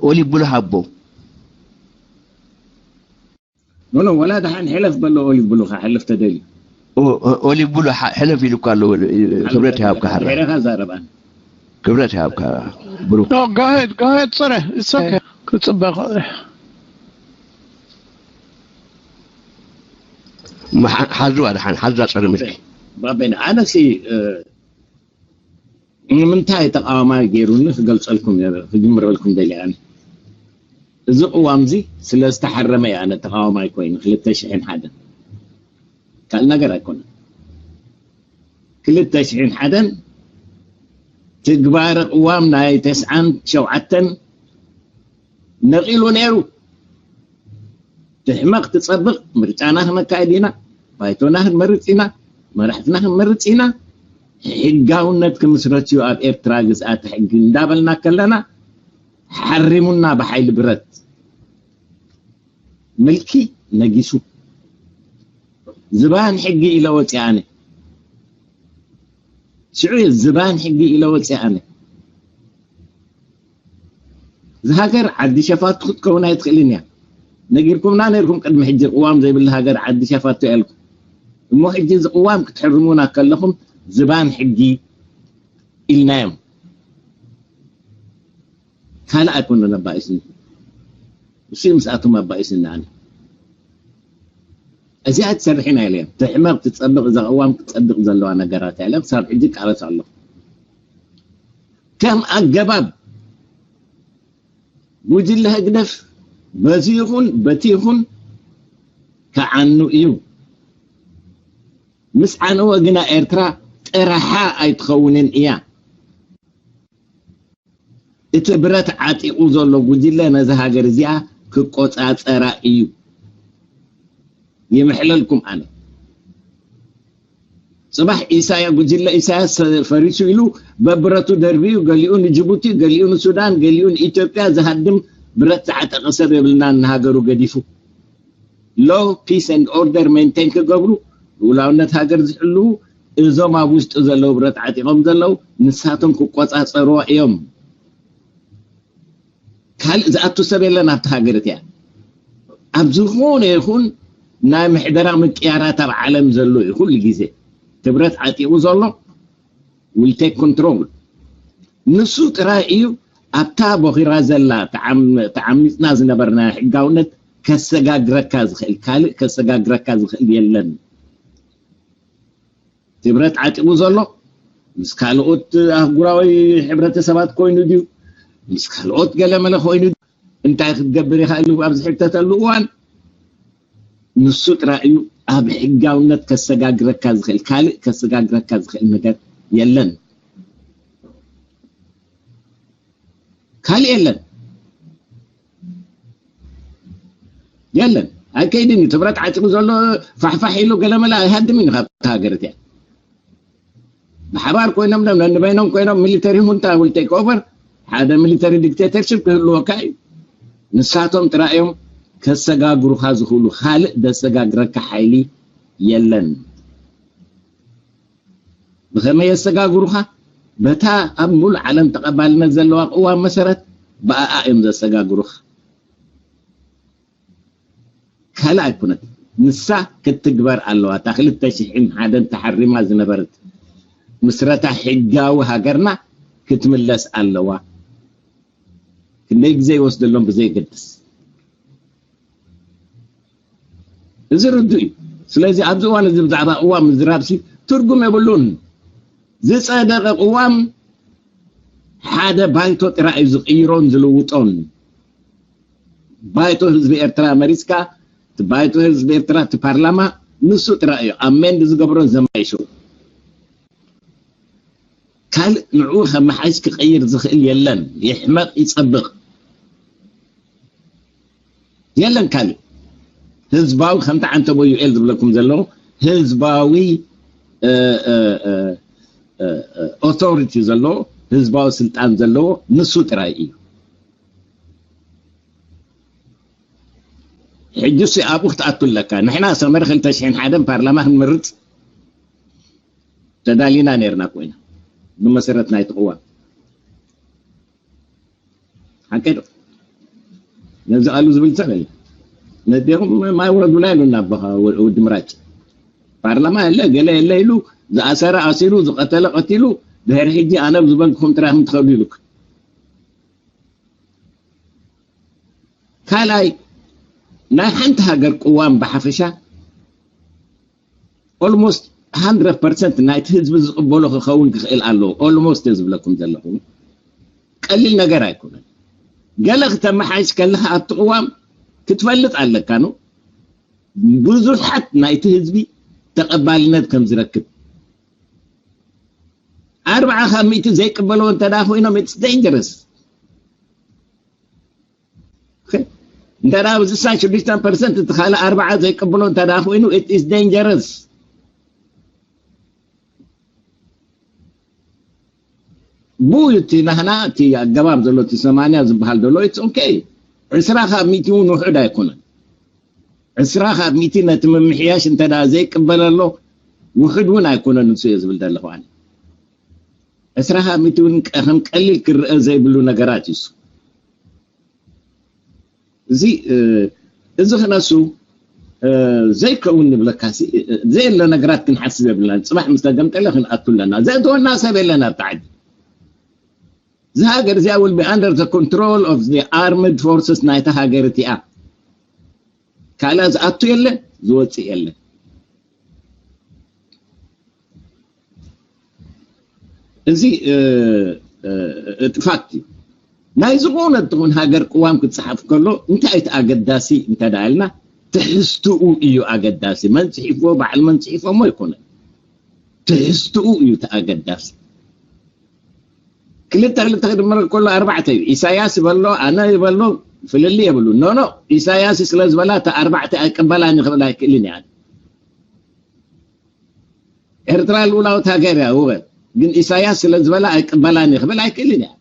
ኦሊቡሉ ሃቦ። ኖ፣ ኖ፣ ወላ ደሓን ሕለፍ በሎ ኦሊቡሉ፣ ከሕልፍ ተደልዩ። ኦ-፣ ኦ-፣ ኦሊቡሉ ሓ-፣ ሕለፍ ኢሉ እኮ ኣሎ። ክብረት ይሃብካ ሓራ። ድሕረኻ ዛረብ ኣነ። ክብረት ይሃብካ ብሩክ። No, go ahead, go ahead፣ ጽረ። It's okay። ክጽበ ይኽእል። መሓ-፣ ሓዝዋ ደሓን፣ ሓዛ ጸረ ምልኪ። ባቤን፣ ኣነሲ፣ እ፣ ንምንታይ ተቃዋማይ ገይሩኒ ክገልጸልኩም እየ፣ ክጅምረልኩም ደልየ ኣነ። እዚ ቅዋም እዚ ስለ ዝተሓረመ እየ ኣነ ተቃዋማይ ኮይኑ፣ ክልተ ሽሕን ሓደን። ካልእ ነገር ኣይኮነን። ክልተ ሽሕን ሓደን ትግባረ ቅዋም ናይ ተስዓን ሸውዓተን ነቒሉ ነይሩ። ትሕመቕ ትጸብቕ ምርጫና ክነካይድ ኢና፣ ባይቶና ክንመርጽ ኢና፣ መራሕትና ክንመርጽ ኢና። ሕጋውነት ክምስረት እዩ ኣብ ኤርትራ ግዝኣተ ሕጊ እንዳበልና ከለና ሓሪሙና ብሓይሊ ብረት። ምልኪ ነጊሱ። ዝባን ሕጊ ኢለ ወፂኣ ኣነ። ሽዑ እየ ዝባን ሕጊ ኢለ ወፂኣ ኣነ። እዚ ሃገር ዓዲ ሸፋቱ ክትከውን ኣይትኽእልን እያ። ነጊርኩምና ነይርኩም ቅድሚ ሕጂ ቅዋም ዘይብላ ሃገር ዓዲ ሸፋቱ እያ ኢልኩም። እሞ ሕጂ እዚ ቅዋም ክትሕርሙና ከለኹም ዝባን ሕጊ ኢልናዮም። ካልእ ኣይኮነን ኣባኢስኒ። እሱ ምስኣቶም ኣባኢስኒ ኣነ። እዚኣ ትሰርሕ ኢና ኢለ እየ። ትሕመቕ ትጸብቕ፣ እዛ ቅዋም ክትጸድቕ ዘለዋ ነገራት እያ ኢለ ክሳብ ሕጂ ይቃለስ ኣለኹ። ከም ኣገባብ ጉጅለ ህግደፍ በዚ ይኹን በቲ ይኹን ክዓኑ እዩ። ምስ ዓነወ ግና ኤርትራ ጥራሓ ኣይትኸውንን እያ። እቲ ብረት ዓጢቑ ዘሎ ጉጅለ ነዛ ሃገር እዚኣ ክቆጻጸራ እዩ። ይምሕለልኩም ኣነ። ጽባሕ ኢሳያ፣ ጉጅለ ኢሳያስ ፈሪሱ ኢሉ በብረቱ ደርብዩ፣ ገሊኡ ንጅቡቲ፣ ገሊኡ ንሱዳን፣ ገሊኡ ንኢትዮጵያ ዝሃድም ብረት ዝዓጠቐ ሰብ የብልናን፣ ንሃገሩ ገዲፉ። Law, peace and order maintain ክገብሩ፣ ልኡላውነት ሃገር ዝሕልዉ፣ እዞም ኣብ ውሽጢ ዘለዉ ብረት ዓጢቖም ዘለዉ ንሳቶም ክቆጻጸርዋ እዮም። ካልእ ዝኣቱ ሰብ የለን ኣብቲ ሃገር እቲኣ። ኣብ ዝኾነ ይኹን ናይ ምሕደራ ምቅያራት ኣብ ዓለም ዘሎ እዩ፣ ኩሉ ግዜ እቲ ብረት ዓጢቑ ዘሎ will take control። ንሱ ጥራይ እዩ ኣብታ ቦኺራ ዘላ ተዓም-፣ ተዓሚጽና ዝነበርና ሕጋውነት ከሰጋግረካ ዝኽእል፣ ካልእ ከሰጋግረካ ዝኽእል የለን። እቲ ብረት ዓጢቑ ዘሎ ምስ ካልኦት ኣህጉራዊ ሕብረተሰባት ኮይኑ ድዩ? ምስ ካልኦት ገለመለ ኮይኑ ድዩ? እንታይ ክትገብር ኢኻ ኢሉ ኣብ ዝሕተተሉ እዋን ንሱ ጥራይ እዩ ኣብ ሕጋውነት ከሰጋግረካ ዝኽእል፣ ካልእ ከሰጋግረካ ዝኽእል ነገር የለን። ካልእ የለን። የለን። ኣይከይድን እዩ። እቲ ብረት ዓጢቑ ዘሎ ፋሕፋሕ ኢሉ ገለመለ ኣይሃድምን እዩ ካብታ ሃገር እቲኣ። ብሓባር ኮይኖም ዶ ነንበይኖም ኮይኖም ሚሊተሪ ሁንታ will take over፣ ሓደ ሚሊተሪ ዲክቴተርሽፕ ክህልወካ እዩ። ንሳቶም ጥራይ እዮም ከሰጋግሩኻ ዝኽእሉ፣ ካልእ ደሰጋግረካ ሓይሊ የለን። ብኸመይ የሰጋግሩኻ? በታ ኣብ ሙሉእ ዓለም ተቐባልነት ዘለዋ ቅዋም መሰረት ብኣኣ እዮም ዘሰጋግሩኻ። ካልእ ኣይኮነት። ንሳ ክትግበር ኣለዋ። እታ ክልተ ሽሕን ሓደን ተሓሪማ ዝነበረት ምስረታ ሕጋዊ ሃገርና ክትምለስ ኣለዋ። ክንደይ ግዜ ይወስደሎም ብዘየገድስ። እዚ ርዱእ እዩ። ስለዚ ኣብዚ እዋን እዚ ብዛዕባ ቅዋም ምዝራብሲ ትርጉም የብሉን። ዝጸደቐ ቅዋም ሓደ ባይቶ ጥራይ እዩ ዝቕይሮን ዝልውጦን። ባይቶ ህዝቢ ኤርትራ መሪጽካ፣ እቲ ባይቶ ህዝቢ ኤርትራ፣ እቲ ፓርላማ ንሱ ጥራይ እዩ ኣሜንድ ዝገብሮን ዘማይሾ። ካልእ ንዕኡ ከመሓይሽ ክቐይር ዝኽእል የለን። ይሕመቕ ይጸብቕ። የለን ካልእ። ህዝባዊ፣ ከምቲ ዓንተቦ ዩኤል ዝብለኩም ዘለኹ፣ ህዝባዊ ኦቶሪቲ ዘለዎ፣ ህዝባዊ ስልጣን ዘለዎ ንሱ ጥራይ እዩ። ሕጂ ሲ ኣብኡ ክትኣቱ ኣለካ። ንሕና ሰመረ ክልተ ሽሕን ሓደን ፓርላማ ክንምርፅ ተዳሊና ነርና ኮይና፣ ብመሰረት ናይ ትቕዋም ሓቀዶ ነዚ ኣሉ ዝብል ሰብ የለ። ነዚኹም ማይ ውረዱላ ኢሉና ኣቦኻ ወዲ ምራጭ። ፓርላማ የለ፣ ገለ የለ ኢሉ፣ ዝኣሰረ ኣሲሩ፣ ዝቐተለ ቀቲሉ፣ ድሕሪ ሕጂ ኣነ ብዝበልኩኹም ጥራይ ትኸዱ ኢሉክ። ካልኣይ፣ ናይ ሓንቲ ሃገር ቅዋም ብሓፈሻ ኦልሞስት ሃንድረድ ፐርሰንት ናይቲ ህዝቢ ዝቕበሎ ክኸውን ክኽእል ኣለዎ። ኦልሞስት ዝብለኩም ዘለኹ ቀሊል ነገር ኣይኮነን። ገለ ክተመሓይሽ ከለኻ ኣብቲ ቅዋም ክትፈልጥ ኣለካ ነው ብዙሓት ናይቲ ህዝቢ ተቐባልነት ከም ዝረክብ። ኣርባዓ ካብ ሚእቲ ዘይቅበልዎ እንተ ደኣ ኮይኖም it's dangerous። እንተ ደኣ ብስሳን ሽዱሽተን ፐርሰንት እቲ ካልእ ኣርባዓ ዘይቅበሎ እንተ ደኣ ኮይኑ it is dangerous። ብኡ እቲ ናህና እቲ ኣገባብ ዘሎ እቲ ሰማንያ ዝበሃል ዘሎ it's okay። ዕስራ ካብ ሚእቲ እውን ውሑድ ኣይኮነን። ዕስራ ካብ ሚእቲ ነቲ ምምሕያሽ እንተ ደኣ ዘይቅበለሎ ውሑድ እውን ኣይኮነን ንሱ እየ ዝብል ዘለኹ ኣነ። ዕስራ ካብ ሚእቲ እውን ከም ቀሊል ክረአ ዘይብሉ ነገራት እዩ እሱ። እዚ እዚ ክነሱ ዘይከውን ንብለካ ዘየለ ነገራት ክንሓስብ የብልና። ፅባሕ ምስ ተገምጠለ ክንኣቱ ኣለና። ዘእተወና ሰብ የለን ኣብታ ዓዲ። እዚ ሃገር እዚኣ will be under the control of the armed forces ናይታ ሃገር እቲኣ። ካልኣ ዝኣቱ የለ፣ ዝወፅእ የለ። እዚ እቲ ፋክት እዩ። ናይ ዝኾነ ትኹን ሃገር ቅዋም ክፀሓፍ ከሎ እንታይ እቲ ኣገዳሲ እንተ ደኣ ኢልና ትሕዝትኡ እዩ ኣገዳሲ። መን ፅሒፍዎ፣ በዓል መን ፅሒፎሞ ኣይኮነን። ትሕዝትኡ እዩ እቲ ኣገዳሲ። ክልተ ክልተ ክድመር ከሎ ኣርባዕተ እዩ። ኢሳያስ ይበሎ፣ ኣነ ይበሎ፣ ፍልልይ የብሉ። ኖ ኖ፣ ኢሳያስ ስለ ዝበላ እታ ኣርባዕተ ኣይቅበላን ክብል ኣይክእልን እያ። ኤርትራ ልኡላዊት ሃገር እያ፣ እወ፣ ግን ኢሳያስ ስለ ዝበላ ኣይቅበላን ክብል ኣይክእልን እያ።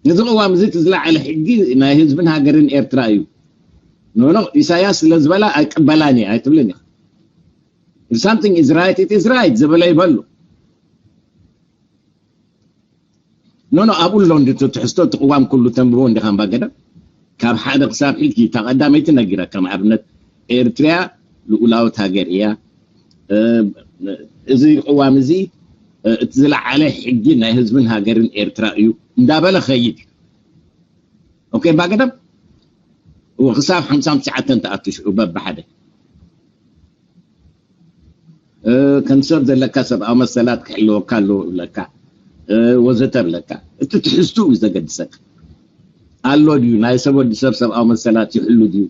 እዚ ቅዋም እዚ እቲ ዝለዓለ ሕጊ ናይ ህዝብን ሃገርን ኤርትራ እዩ። ኖ ኖ፣ ኢሳያስ ስለ ዝበላ ኣይቅበላን እየ ኣይትብልን እያ። If something is right, it is right ዝበለ ይበሉ። ኖ ኖ፣ ኣብኡ ኣሎ እንዲ ትሕዝቶ እቲ ቅዋም ኩሉ ተንብቦ እንዲኻ እምባ ገደም። ካብ ሓደ ክሳብ ሕጂ እታ ቀዳመይቲ ነጊረካ፣ ከም ኣብነት ኤርትርያ ልኡላዊት ሃገር እያ። እ፣ እዚ ቅዋም እዚ፣ እ፣ እቲ ዝለዓለ ሕጊ ናይ ህዝብን ሃገርን ኤርትራ እዩ እንዳበለ ኸይድ እዩ። ኦኬ፣ እምባ ገደም? እወ፣ ክሳብ ሓምሳን ትሽዓተን ተኣቱ ሽዑ በብሓደ። እ፣ ከም ሰብ ዘለካ ሰብኣዊ መሰላት ክሕልወካ ኣለዎ እብለካ፣ እ፣ ወዘተ እብለካ። እቲ ትሕዝትኡ እዩ ዘገድሰካ። ኣሎ ድዩ? ናይ ሰብ ወዲ ሰብ ሰብኣዊ መሰላት ይሕሉ ድዩ?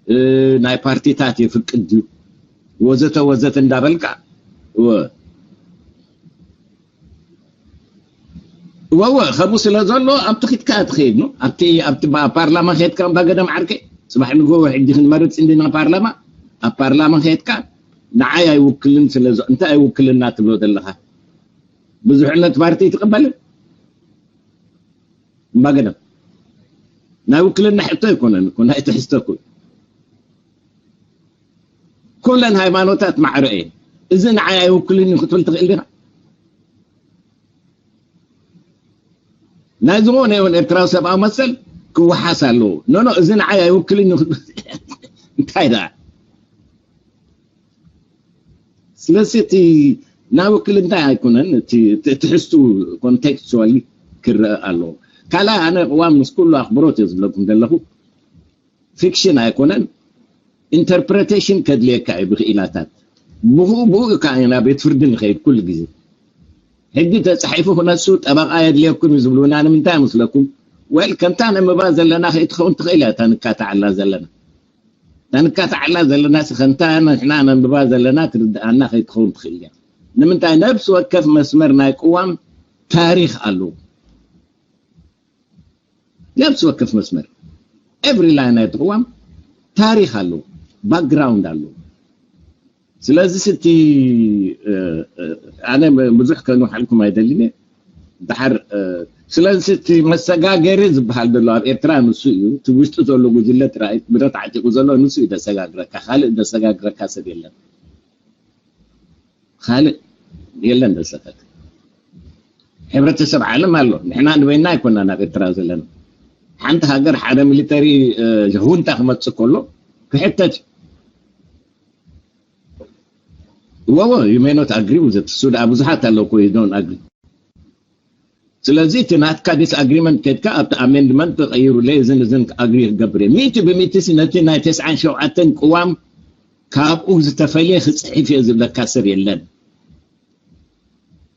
እ፣ ናይ ፓርቲታት የፍቅድ ድዩ? ወዘተ ወዘተ እንዳበልካ፣ እወ። እወ፣ እወ፣ ከምኡ ስለ ዘሎ ኣብቲ ኪድካ ትኸይድ ነው። ኣብቲ፣ ኣብቲ ባ-፣ ፓርላማ ከይድካ እምባ ገደም ዓርከይ፣ ጽባሕ ንግሆ ሕጂ ክንመርጽ እንዲና ፓርላማ፣ ኣብ ፓርላማ ከይድካ ንዓይ ኣይውክልን ስለ ዞ-፣ እንታይ ኣይውክልና ትብሎ ዘለኻ? ብዙሕነት ፓርቲ ትቕበልን? እምባ ገደም። ናይ ውክልና ሕቶ ኣይኮነን እኮ፣ ናይ ትሕዝቶ እኮ። ኩለን ሃይማኖታት ማዕረ እየን። እዚ ንዓይ ኣይውክልን እዩ ክትብል ትኽእል ዲኻ? ናይ ዝኾነ ይኹን ኤርትራዊ ሰብኣዊ መሰል ክወሓስ ኣለዎ። ኖ፣ ኖ፣ እዚ ንዓይ ኣይውክልን እዩ ክትብል እንታይ ደኣ? ስለዚ እቲ ናይ ውክልና ኣይኮነን፣ እቲ፣ እቲ ትሕዝቱ ኮንቴክስቹዋሊ ክረአ ኣለዎ። ካልኣይ ኣነ ቅዋም ምስ ኩሉ ኣኽብሮት እየ ዝብለኩም ዘለኹ። ፊክሽን ኣይኮነን፣ ኢንተርፕሬቴሽን ከድልየካ እዩ ብክኢላታት። ብኡ፣ ብኡ እዩ ከዓ ናብ ቤት ፍርዲ ንኸይድ ኩሉ ግዜ። ሕጊ ተጻሒፉ ክነሱ ጠበቓ የድልየኩም እዩ ዝብሉና ንምንታይ ይመስለኩም? ወል ከምታ ነንብባ ዘለና ከይትኸውን ትኽእል እያ እታ ንካታዓላ ዘለና። እታ ንካታዓላ ዘለና ሲ ከምታ ንሕና ነንብባ ዘለና ትርድኣና ከይትኸውን ትኽእል እያ። ንምንታይ? ነብሲ ወከፍ መስመር ናይ ቅዋም ታሪኽ ኣለዎ። ነብሲ ወከፍ መስመር። every line ናይቲ ቅዋም ታሪኽ ኣለዎ፣ ባክግራውንድ ኣለዎ። ስለዚ እቲ ኣነ ብዙሕ ከንውሓልኩም ኣይደልን። ድሓር ስለዚ እቲ መሰጋገሪ ዝበሃል ዘሎ ኣብ ኤርትራ ንሱ እዩ። እቲ ውሽጢ ዘሎ ጉጅለ ጥራይ ብረት ዓጢቑ ዘሎ ንሱ እዩ ደሰጋግረካ፣ ካልእ ደሰጋግረካ ሰብ የለን። ካልእ የለን ደሰጋግር። ሕብረተሰብ ዓለም ኣሎ። ንሕና ንበይና ኣይኮና ናብ ኤርትራ ዘለና። ሓንቲ ሃገር ሓደ ሚሊተሪ ሁንታ ክመጽእ ከሎ ክሕተት እዩ። ወወ you may not agree with it። እሱ ደኣ ብዙሓት ኣለዉ እኮ you don't agree። ስለዚ እቲ ናትካ ዲስኣግሪመንት ከድካ ኣብቲ ኣሜንድመንት ተቐይሩለይ እዝን እዝን ኣግሪ ክገብር እየ። ሚእቲ ብሚእቲ ሲ ነቲ ናይ ተስዓን ሸውዓተን ቅዋም ካብኡ ዝተፈልየ ክፅሕፍ እየ ዝብለካ ሰብ የለን።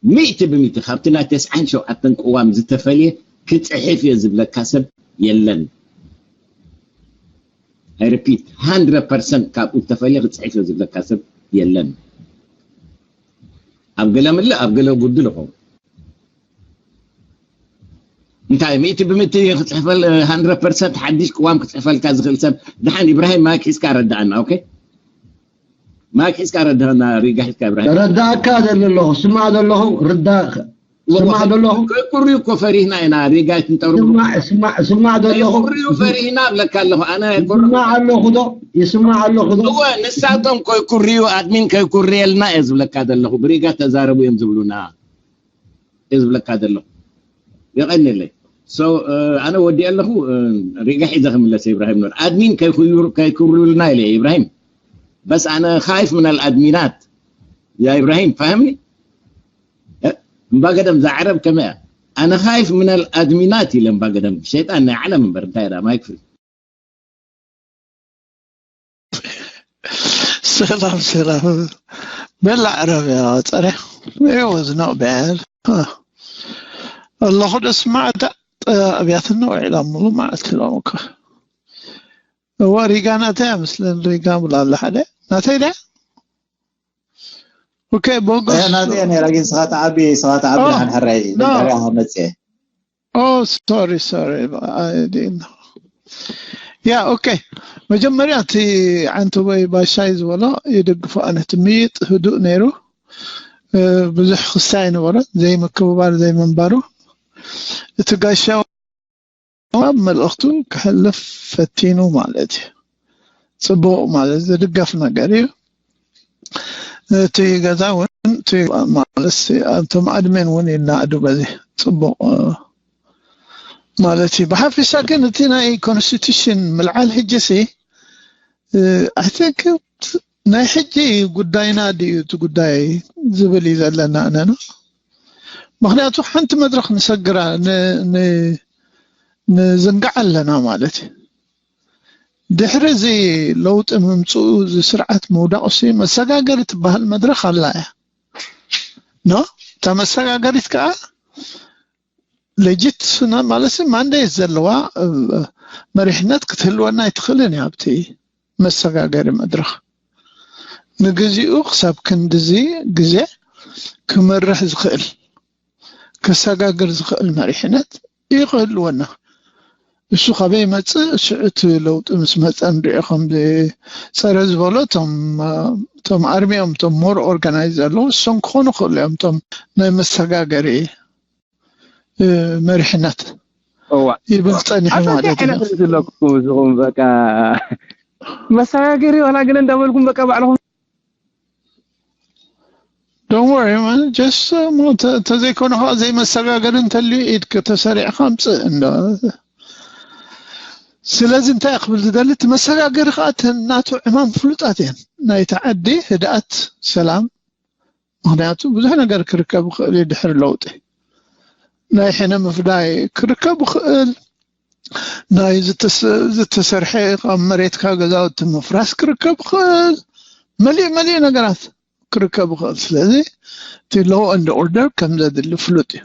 ሚእቲ ብሚእቲ ካብቲ ናይ ተስዓን ሸውዓተን ቅዋም ዝተፈልየ ክፅሕፍ እየ ዝብለካ ሰብ የለን። I repeat hundred percent ካብኡ ዝተፈልየ ክፅሕፍ እየ ዝብለካ ሰብ የለን። ኣብ ገለ ምልእ ኣብ ገለ ጉድል ይኸውን። እንታይ ሚእቲ ብሚእቲ ክፅሕፈል hundred percent ሓድሽ ቅዋም ክፅሕፈልካ ዝኽእል ሰብ? ደሓን ኢብራሂም ማይክ ሒዝካ ረዳኣና። ኦኬ ማይክ ሒዝካ ረዳኣና። ሪጋ ሒዝካ ኢብራሂም። ረዳእካ ዘሎ ኣለኹ፣ ስማዕ ዘለኹ፣ ርዳ-፣ ስማዕ ዘለኹ። ከይኩርዩ እኮ ፈሪህና ኢና። ሪጋ ኣይትንጠሩ። ስማዕ፣ ስማዕ፣ ስማዕ ዘለኹ። ከይኩርዩ ፈሪህና እብለካ ኣለኹ። ኣነ ኣይኮርኩ። ይስማዕ ኣለኹ ዶ? ይስማዕ ኣለኹ ዶ? እወ፣ ንሳቶም ከይኩርዩ፣ ኣድሚን ከይኩርየልና እየ ዝብለካ ዘለኹ። ብሪጋ ተዛረቡ እዮም ዝብሉና። እየ ዝብለካ ዘለኹ። የቐንየለይ። So ኣነ ወዲአ ኣለኹ። ሪጋ ሒዘ ክምለስ እየ። ኢብራሂም ኑር ኣድሚን ከይኩርዩልና ኢለ እየ ኢብራሂም። በስ ኣነ ካይፍ ምናል ኣድሚናት ያ ኢብራሂም ፋህምኒ። እምባገደም ዛዕረብ ከመያ ኣነ ካይፍ ምናል ኣድሚናት ኢለ እምባገደም ሸይጣን ናይ ዓለም እምበር እንታይ ዳ ማይክ ፍሪ። ሰላም ሰላም። በላ ዕረብ ያ ጸረ። It was not bad. ኣለኹ ደስ ማዕዳ ኣብያትና ውዒላ ሙሉ መዓልቲ ሎም እኮ። እዋ ሪጋ ናተይ ምስለን ሪጋ ብላ ኣላ ሓደ ናተይ ዳ ኦኬ ቦጎስ ናተይ ነራ ግን ስኻ ተዓቢ ስኻ ተዓቢ ሓንሕራይ ዳሪያ መጽኤ Oh, sorry, sorry. I didn't know. Yeah, okay. መጀመርያ እቲ ዓንተቦይ ባሻይ ዝበሎ ይድግፎ። ኣነ እቲ ምይጥ ህዱእ ነይሩ። ብዙሕ ክስታይ ነበረ፣ ዘይምክብባር ዘይምንባሩ። እቲ ጋሻ መልእኽቱ ክሕልፍ ፈቲኑ ማለት እዩ። ፅቡቕ ማለት ዝድገፍ ነገር እዩ። እቲ ገዛ እውን ማለት እቶም ኣድሜን እውን ይናእዱ በዚ ፅቡቕ ማለት እዩ። ብሓፈሻ ግን እቲ ናይ ኮንስቲቱሽን ምልዓል ሕጂ ሲ ኣይ ቲንክ ናይ ሕጂ ጉዳይና ድዩ እቲ ጉዳይ ዝብል እዩ ዘለና ኣነና። ምክንያቱ ሓንቲ መድረክ ንሰግራ ንዝንጋዕ ኣለና ማለት እዩ። ድሕሪ እዚ ለውጢ ምምፅኡ እዚ ስርዓት ምውዳቑ ሲ መሰጋገሪ ትበሃል መድረክ ኣላ እያ። ኖ እታ መሰጋገሪት ከዓ ሌጂት ማለት ማንዴት ዘለዋ መሪሕነት ክትህልወና ኣይትኽእልን እያ ኣብቲ መሰጋገሪ መድረኽ። ንግዚኡ ክሳብ ክንድዚ ግዜ ክመርሕ ዝኽእል ከሰጋግር ዝኽእል መሪሕነት እዩ ክህልወና። እሱ ካበይ ይመፅእ? ስዑት ለውጢ ምስ መፀ ንሪኦ ከም ፀረ ዝበሎ እቶም ኣርሚኦም እቶም ሞር ኦርጋናይዝ ዘለዉ እሶም ክኾኑ ክእሉ እዮም እቶም ናይ መሰጋገሪ መሪሕነት ይብል ፀኒሑ ማለት እዩ። ኣለኩም ንስኹም በቃ መሰጋገሪ ዋላ ገለ እንዳበልኩም በቃ ባዕልኹም Don't worry man, just ተዘይኮነ ከዓ ዘይመሰጋገሪ እንተልዩ ኢድ ከተሰሪዕካ ኣምፅእ እንዳ ስለዚ እንታይ ክብል ዝደሊ እቲ መሰጋገሪ ከዓ ናቱ ዕማም ፍሉጣት እየን ናይቲ ዓዲ ህድኣት ሰላም ምክንያቱ ብዙሕ ነገር ክርከብ ይኽእል እዩ ድሕሪ ለውጢ ናይ ሕነ ምፍዳይ ክርከብ ይኽእል ናይ ዝተሰርሐ ካብ መሬትካ ገዛውቲ ምፍራስ ክርከብ ይኽእል መሊእ መሊእ ነገራት ክርከብ ይኽእል ስለዚ እቲ ሎ and order ከም ዘድሊ ፍሉጥ እዩ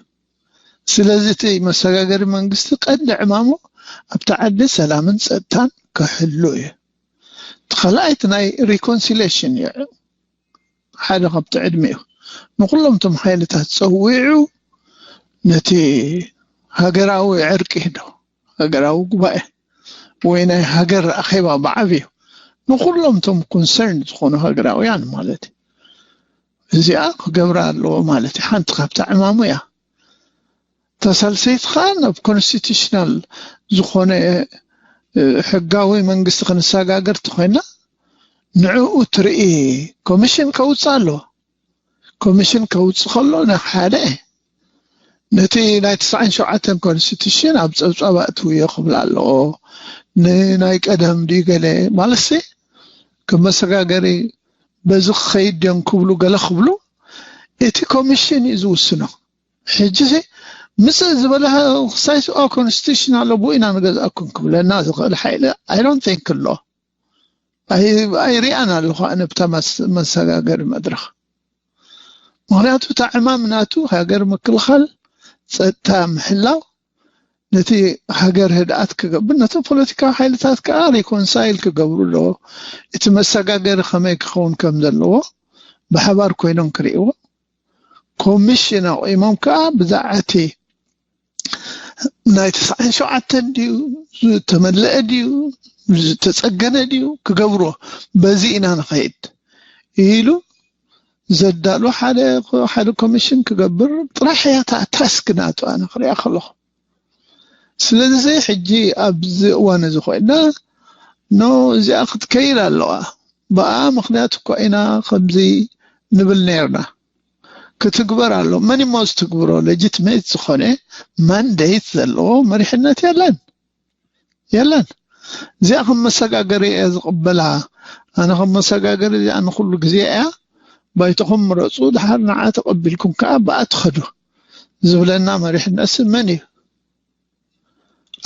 ስለዚ እቲ መሰጋገሪ መንግስቲ ቀንዲ ዕማሙ ኣብቲ ዓዲ ሰላምን ፀጥታን ክሕሉ እዩ እቲ ካልኣይ እቲ ናይ reconciliation እዩ ሓደ ካብቲ ዕድሚኡ ንኩሎም እቶም ሓይልታት ፀዊዑ ነቲ ሃገራዊ ዕርቂ ዶ ሃገራዊ ጉባኤ ወይ ናይ ሃገር ኣኼባ ብዓብዩ ንኩሎም እቶም ኮንሰርን ዝኾኑ ሃገራውያን ማለት እዩ። እዚኣ ክገብራ ኣለዎ ማለት እዩ። ሓንቲ ካብታ ዕማሙ እያ። ተሳልሰይት ከዓ ናብ ኮንስቲቱሽናል ዝኾነ ሕጋዊ መንግስቲ ክንሰጋገር ተኮይና ንዕኡ ትርኢ ኮሚሽን ከውፅእ ኣለዎ። ኮሚሽን ከውፅእ ከሎ ንሓደ ነቲ ናይ ትስዓን ሸውዓተን ኮንስቲቱሽን ኣብ ፀብፃብ ኣእትውዮ ክብል ኣለዎ። ንናይ ቀደም ድዩ ገለ ማለትሲ ከም መሰጋገሪ በዚ ክኸይድ ድዮም ክብሉ ገለ ክብሉ እቲ ኮሚሽን እዩ ዝውስኖ። ሕጂ ምፅእ ዝበለ ክሳይ ኮንስቲቱሽን ኣሎ ብኡ ኢና ንገዝኣኩም ክብለና ዝኽእል ሓይሊ ኣይዶን ቲንክ ኣሎ። ኣይሪኣን ኣለኹ ኣነ ብታ መሰጋገሪ መድረኽ። ምክንያቱ እታ ዕማም ናቱ ሃገር ምክልኻል፣ ፀጥታ ምሕላው፣ ነቲ ሃገር ህድኣት ክገብር፣ ነቶም ፖለቲካዊ ሓይልታት ከዓ ሪኮንሳይል ክገብሩ ኣለዎ። እቲ መሰጋገሪ ከመይ ክኸውን ከም ዘለዎ ብሓባር ኮይኖም ክርእይዎ፣ ኮሚሽን ኣቑሞም ከዓ ብዛዕባ እቲ ናይ ተስዓን ሸውዓተን ድዩ ዝተመለአ ድዩ ዝተፀገነ ድዩ ክገብሮ በዚ ኢና ንኸይድ ኢሉ ዘዳሉ ሓደ ሓደ ኮሚሽን ክገብር ጥራሕ እያ እታ ታስክ ናቱ ኣነ ክሪኣ ከለኹ። ስለዚ ሕጂ ኣብዚ እዋን እዚ ኮይና ኖ እዚኣ ክትከይድ ኣለዋ ብኣ ምክንያት እኳ ኢና ከምዚ ንብል ነርና ክትግበር ኣሎ መን እሞ ዝትግብሮ ሌጂትሜት ዝኾነ ማንዴት ዘለዎ መሪሕነት የለን የለን። እዚኣ ከም መሰጋገሪ እየ ዝቕበላ። ኣነ ከም መሰጋገሪ እዚኣ ንኩሉ ግዜ እያ። ባይቶኹም ምረፁ፣ ድሓር ንዓ ተቐቢልኩም ከዓ ብኣ ትኸዱ ዝብለና መሪሕነትሲ መን እዩ?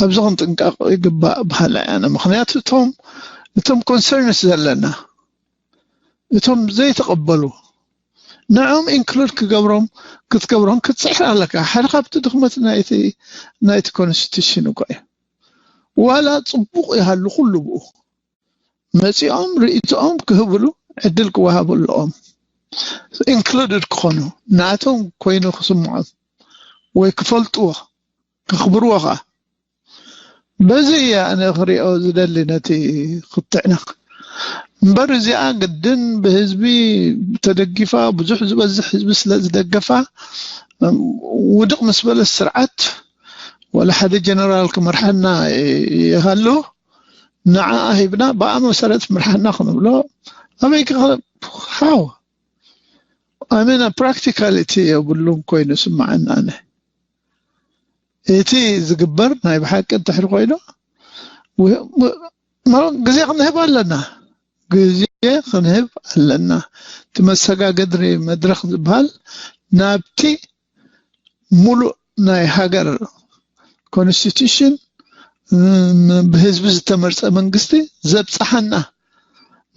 ኣብዚ ክንጥንቀቕ ይግባእ በሃላይ ኣነ። ምክንያቱ እቶም እቶም ኮንሰርንስ ዘለና እቶም ዘይተቐበሉ ንዕኦም ኢንክሉድ ክገብሮም ክትገብሮም ክትፅዕር ኣለካ። ሓደ ካብቲ ድኽመት ናይቲ ናይቲ ኮንስቲቱሽን እኮ እዩ። ዋላ ፅቡቕ ይሃሉ ኩሉ ብኡ መፂኦም ርእይቶኦም ክህብሉ ዕድል ክወሃቡ ኣለዎም። ኢንክሉድድ ክኾኑ ናቶም ኮይኑ ክስምዖም ወይ ክፈልጥዎ ከኽብርዎ ከዓ በዚ እየ ኣነ ክሪኦ ዝደሊ ነቲ ክትዕነኽ እምበር እዚኣ ግድን ብህዝቢ ተደጊፋ ብዙሕ ዝበዝሕ ህዝቢ ስለ ዝደገፋ ውድቕ ምስ በለ ስርዓት ወላ ሓደ ጀነራል ክመርሓና ይሃሉ ንዓኣ ሂብና ብኣ መሰረት ምርሓና ክንብሎ ኣበይ ሓው ኣሜና ፕራክቲካሊቲ የብሉን ኮይኑ ስማዓና ኣነ እቲ ዝግበር ናይ ብሓቂ እንተሕሪ ኮይኑ ግዜ ክንህብ ኣለና ግዜ ክንህብ ኣለና እቲ መሰጋገድሪ መድረክ ዝበሃል ናብቲ ሙሉእ ናይ ሃገር ኮንስቲቱሽን ብህዝቢ ዝተመርፀ መንግስቲ ዘብፀሓና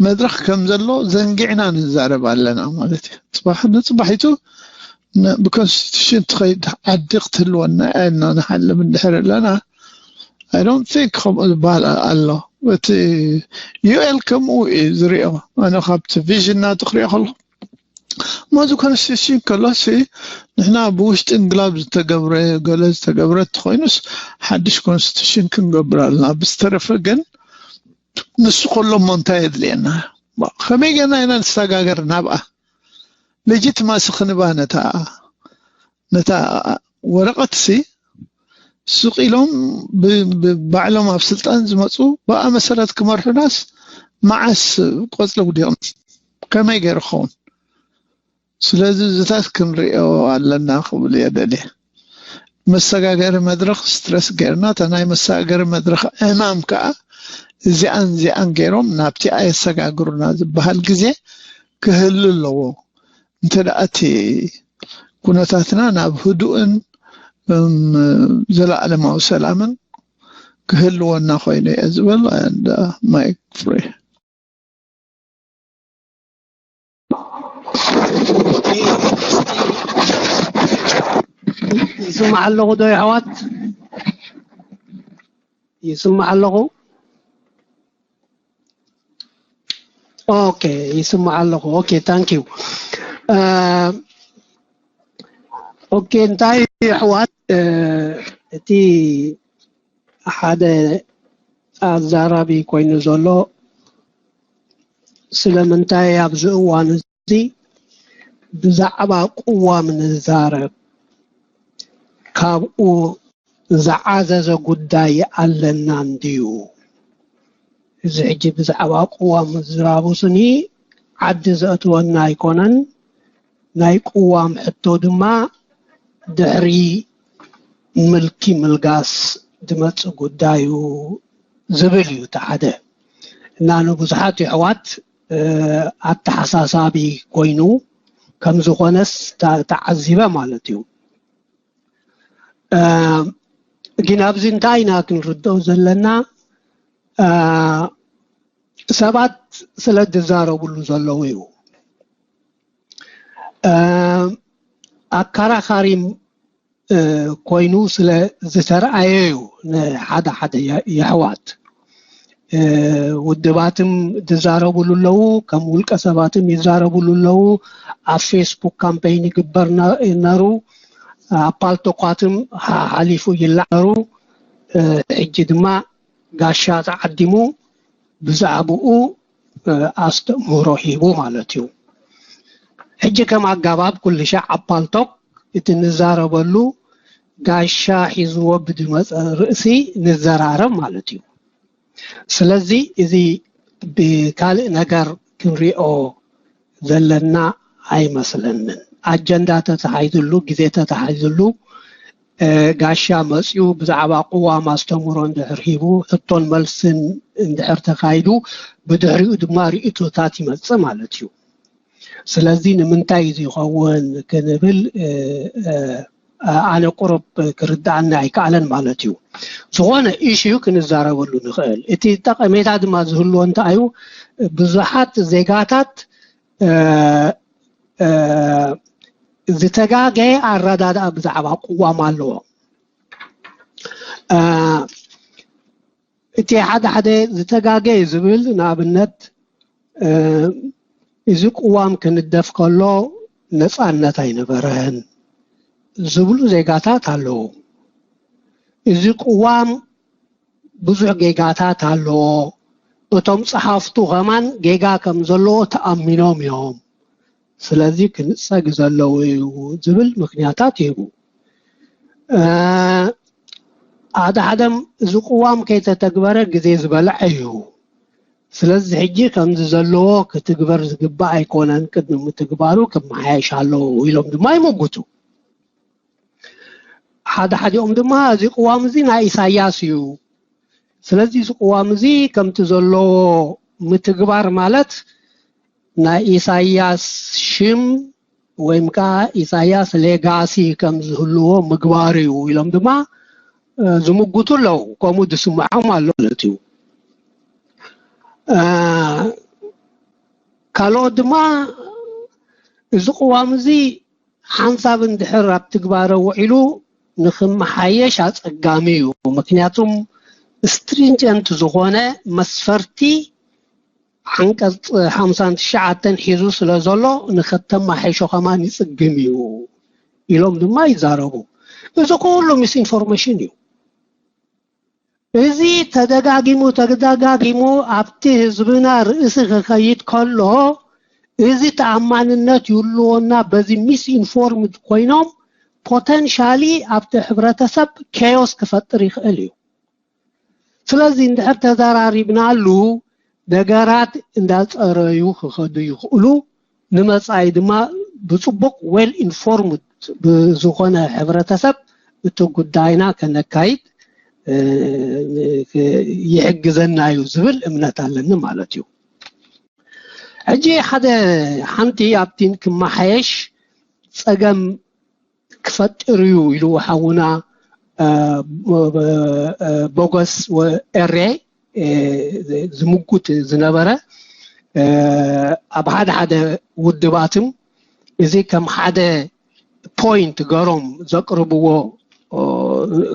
መድረክ ከም ዘሎ ዘንጊዕና ንዛረብ ኣለና ማለት እዩ። ፅባሕ ንፅባሒቱ ብኮንስቲቱሽን ትኸይድ ዓዲ ክትህልወና እያ ኢልና ንሓልም እንድሕር ኣለና I don't think ከምኡ ዝበሃል ኣሎ። እቲ ዩኤል ከምኡ እዩ ዝሪኦ። ኣነ ካብቲ ቪዥን ናቱ ክሪኦ ከለኹ እሞ እዚ ኮንስቲቱሽን ከሎሲ ንሕና ብውሽጢ እንግላብ ዝተገብረ ገለ ዝተገብረ እንተኮይኑስ ሓድሽ ኮንስቲቱሽን ክንገብር ኣለና ብዝተረፈ ግን ንሱ ከሎ እሞ እንታይ የድልየና ከመይ ገና ኢና ንሰጋገር ናብኣ ሌጂትማሲ ክንባ ነታ ነታ ወረቐትሲ ስቕ ኢሎም ባዕሎም ኣብ ስልጣን ዝመፁ ብኣ መሰረት ክመርሑናስ መዓስ ቆፅሊ ውዲቕና ከመይ ገይሩ ክኸውን ስለዚ እዚታት ክንሪኦ ኣለና ክብል እየ ደልየ መሰጋገሪ መድረኽ ስትረስ ገይርና እታ ናይ መሰጋገሪ መድረኽ ዕማም ከዓ እዚኣን እዚኣን ገይሮም ናብቲ ኣየሰጋግሩና ዝበሃል ግዜ ክህሉ ኣለዎ እንተ ደኣ እቲ ኩነታትና ናብ ህዱእን ዘለኣለማዊ ሰላምን ክህልወና ኮይኑ እየ ዝብል ማይክ ፍሬ ይስማዕ ኣለኹ ዶ ይሕዋት ይስማዕ ኣለኹ ኦኬ ይስማዕ ኣለኹ ኦኬ ታንክ ዩ ኦኬ እንታይ ይሕዋት እቲ ሓደ ኣዛራቢ ኮይኑ ዘሎ ስለምንታይ ኣብዚ እዋን እዚ ብዛዕባ ቅዋም ንዛረብ፣ ካብኡ ዝዓዘዘ ጉዳይ ኣለና እንድዩ። እዚ ሕጂ ብዛዕባ ቅዋም ዝራቡ ስኒ ዓዲ ዘእትወና ኣይኮነን። ናይ ቅዋም ሕቶ ድማ ድሕሪ ምልኪ ምልጋስ ዝመጽእ ጉዳዩ ዝብል እዩ። እቲ ሓደ እና ንብዙሓት የሕዋት ኣተሓሳሳቢ ኮይኑ ከም ዝኾነስ ተዓዚበ ማለት እዩ። ግን ኣብዚ እንታይ ኢና ክንርድኦ ዘለና? ሰባት ስለ ዝዛረብሉ ዘለዉ እዩ። ኣከራኻሪ ኮይኑ ስለ ዝተረኣየ እዩ። ንሓደ ሓደ የሕዋት ውድባትም ዝዛረብሉ ኣለዉ፣ ከም ውልቀ ሰባትም ይዛረብሉ ኣለዉ። ኣብ ፌስቡክ ካምፔይን ይግበር ነሩ፣ ኣብ ፓልቶኳትም ሓሓሊፉ ይላዕ ነሩ። ሕጂ ድማ ጋሻ ተዓዲሙ ብዛዕባኡ ኣስተምህሮ ሂቡ ማለት እዩ። ሕጂ ከም ኣጋባብ ኩሉ ሻዕ ኣብ ፓልቶክ እቲ ንዛረበሉ ጋሻ ሒዝዎ ብድመፀ ርእሲ ንዘራረብ ማለት እዩ። ስለዚ እዚ ብካልእ ነገር ክንሪኦ ዘለና ኣይመስለንን። ኣጀንዳ ተተሓይዝሉ፣ ግዜ ተተሓይዝሉ፣ ጋሻ መፅዩ ብዛዕባ ቅዋም ኣስተምህሮ እንድሕር ሂቡ፣ ሕቶን መልስን እንድሕር ተኻይዱ፣ ብድሕሪኡ ድማ ርእይቶታት ይመፅእ ማለት እዩ። ስለዚ ንምንታይ እዚ ይኸውን ክንብል ኣነ ቁሩብ ክርድኣኒ ኣይከኣለን ማለት እዩ። ዝኾነ ኢሹ ክንዛረበሉ ንኽእል። እቲ ጠቐሜታ ድማ ዝህልዎ እንታይ እዩ? ብዙሓት ዜጋታት ዝተጋገየ ኣረዳድኣ ብዛዕባ ቅዋም ኣለዎም። እቲ ሓደ ሓደ ዝተጋገየ ዝብል ንኣብነት እዚ ቅዋም ክንደፍ ከሎ ነፃነት ኣይነበረን ዝብሉ ዜጋታት ኣለዉ። እዚ ቅዋም ብዙሕ ጌጋታት ኣለዎ። እቶም ጸሓፍቱ ኸማን ጌጋ ከም ዘለዎ ተኣሚኖም እዮም። ስለዚ ክንጸግ ዘለዎ እዩ ዝብል ምኽንያታት ይህቡ። ሓደ ሓደም እዚ ቅዋም ከይተተግበረ ግዜ ዝበልዐ እዩ። ስለዚ ሕጂ ከምዚ ዘለዎ ክትግበር ዝግባእ ኣይኮነን፣ ቅድሚ ምትግባሩ ክመሓየሽ ኣለዎ ኢሎም ድማ ይምጉቱ። ሓደ ሓዲኦም ድማ እዚ ቅዋም እዚ ናይ ኢሳያስ እዩ። ስለዚ እዚ ቅዋም እዚ ከምቲ ዘለዎ ምትግባር ማለት ናይ ኢሳያስ ሽም ወይም ከዓ ኢሳያስ ሌጋሲ ከም ዝህልዎ ምግባር እዩ ኢሎም ድማ ዝምጉቱ ኣለዉ። ከምኡ ዝስምዖም ኣሎ ማለት እዩ። ካልኦት ድማ እዚ ቅዋም እዚ ሓንሳብ እንድሕር ኣብ ትግባረ ውዒሉ ንክመሓየሽ ኣጸጋሚ እዩ። ምክንያቱም ስትሪንጀንት ዝኾነ መስፈርቲ ዓንቀጽ ሓምሳን ትሽዓተን ሒዙ ስለ ዘሎ ንኸተማሓይሾ ከማን ይጽግም እዩ ኢሎም ድማ ይዛረቡ። እዚ ኩሉ ሚስ ኢንፎርሜሽን እዩ። እዚ ተደጋጊሙ ተደጋጊሙ ኣብቲ ህዝብና ርእሲ ክኸይድ ከሎ እዚ ተኣማንነት ይህልወና በዚ ሚስ ኢንፎርምድ ኮይኖም ፖተንሻሊ ኣብቲ ሕብረተሰብ ኬዮስ ክፈጥር ይኽእል እዩ። ስለዚ እንድሕር ተዘራሪብናሉ ነገራት እንዳፀረዩ ክኸዱ ይኽእሉ። ንመጻኢ ድማ ብጽቡቕ ዌል ኢንፎርምድ ብዝኾነ ሕብረተሰብ እቲ ጉዳይና ከነካይድ ይሕግዘና እዩ ዝብል እምነት ኣለኒ ማለት እዩ። ሕጂ ሓደ ሓንቲ ኣብቲ ክመሓየሽ ጸገም ክፈጥር እዩ ኢሉ ሓውና ቦጎስ ኤሬ ዝምጉት ዝነበረ ኣብ ሓደ ሓደ ውድባትም እዚ ከም ሓደ ፖይንት ገሮም ዘቅርብዎ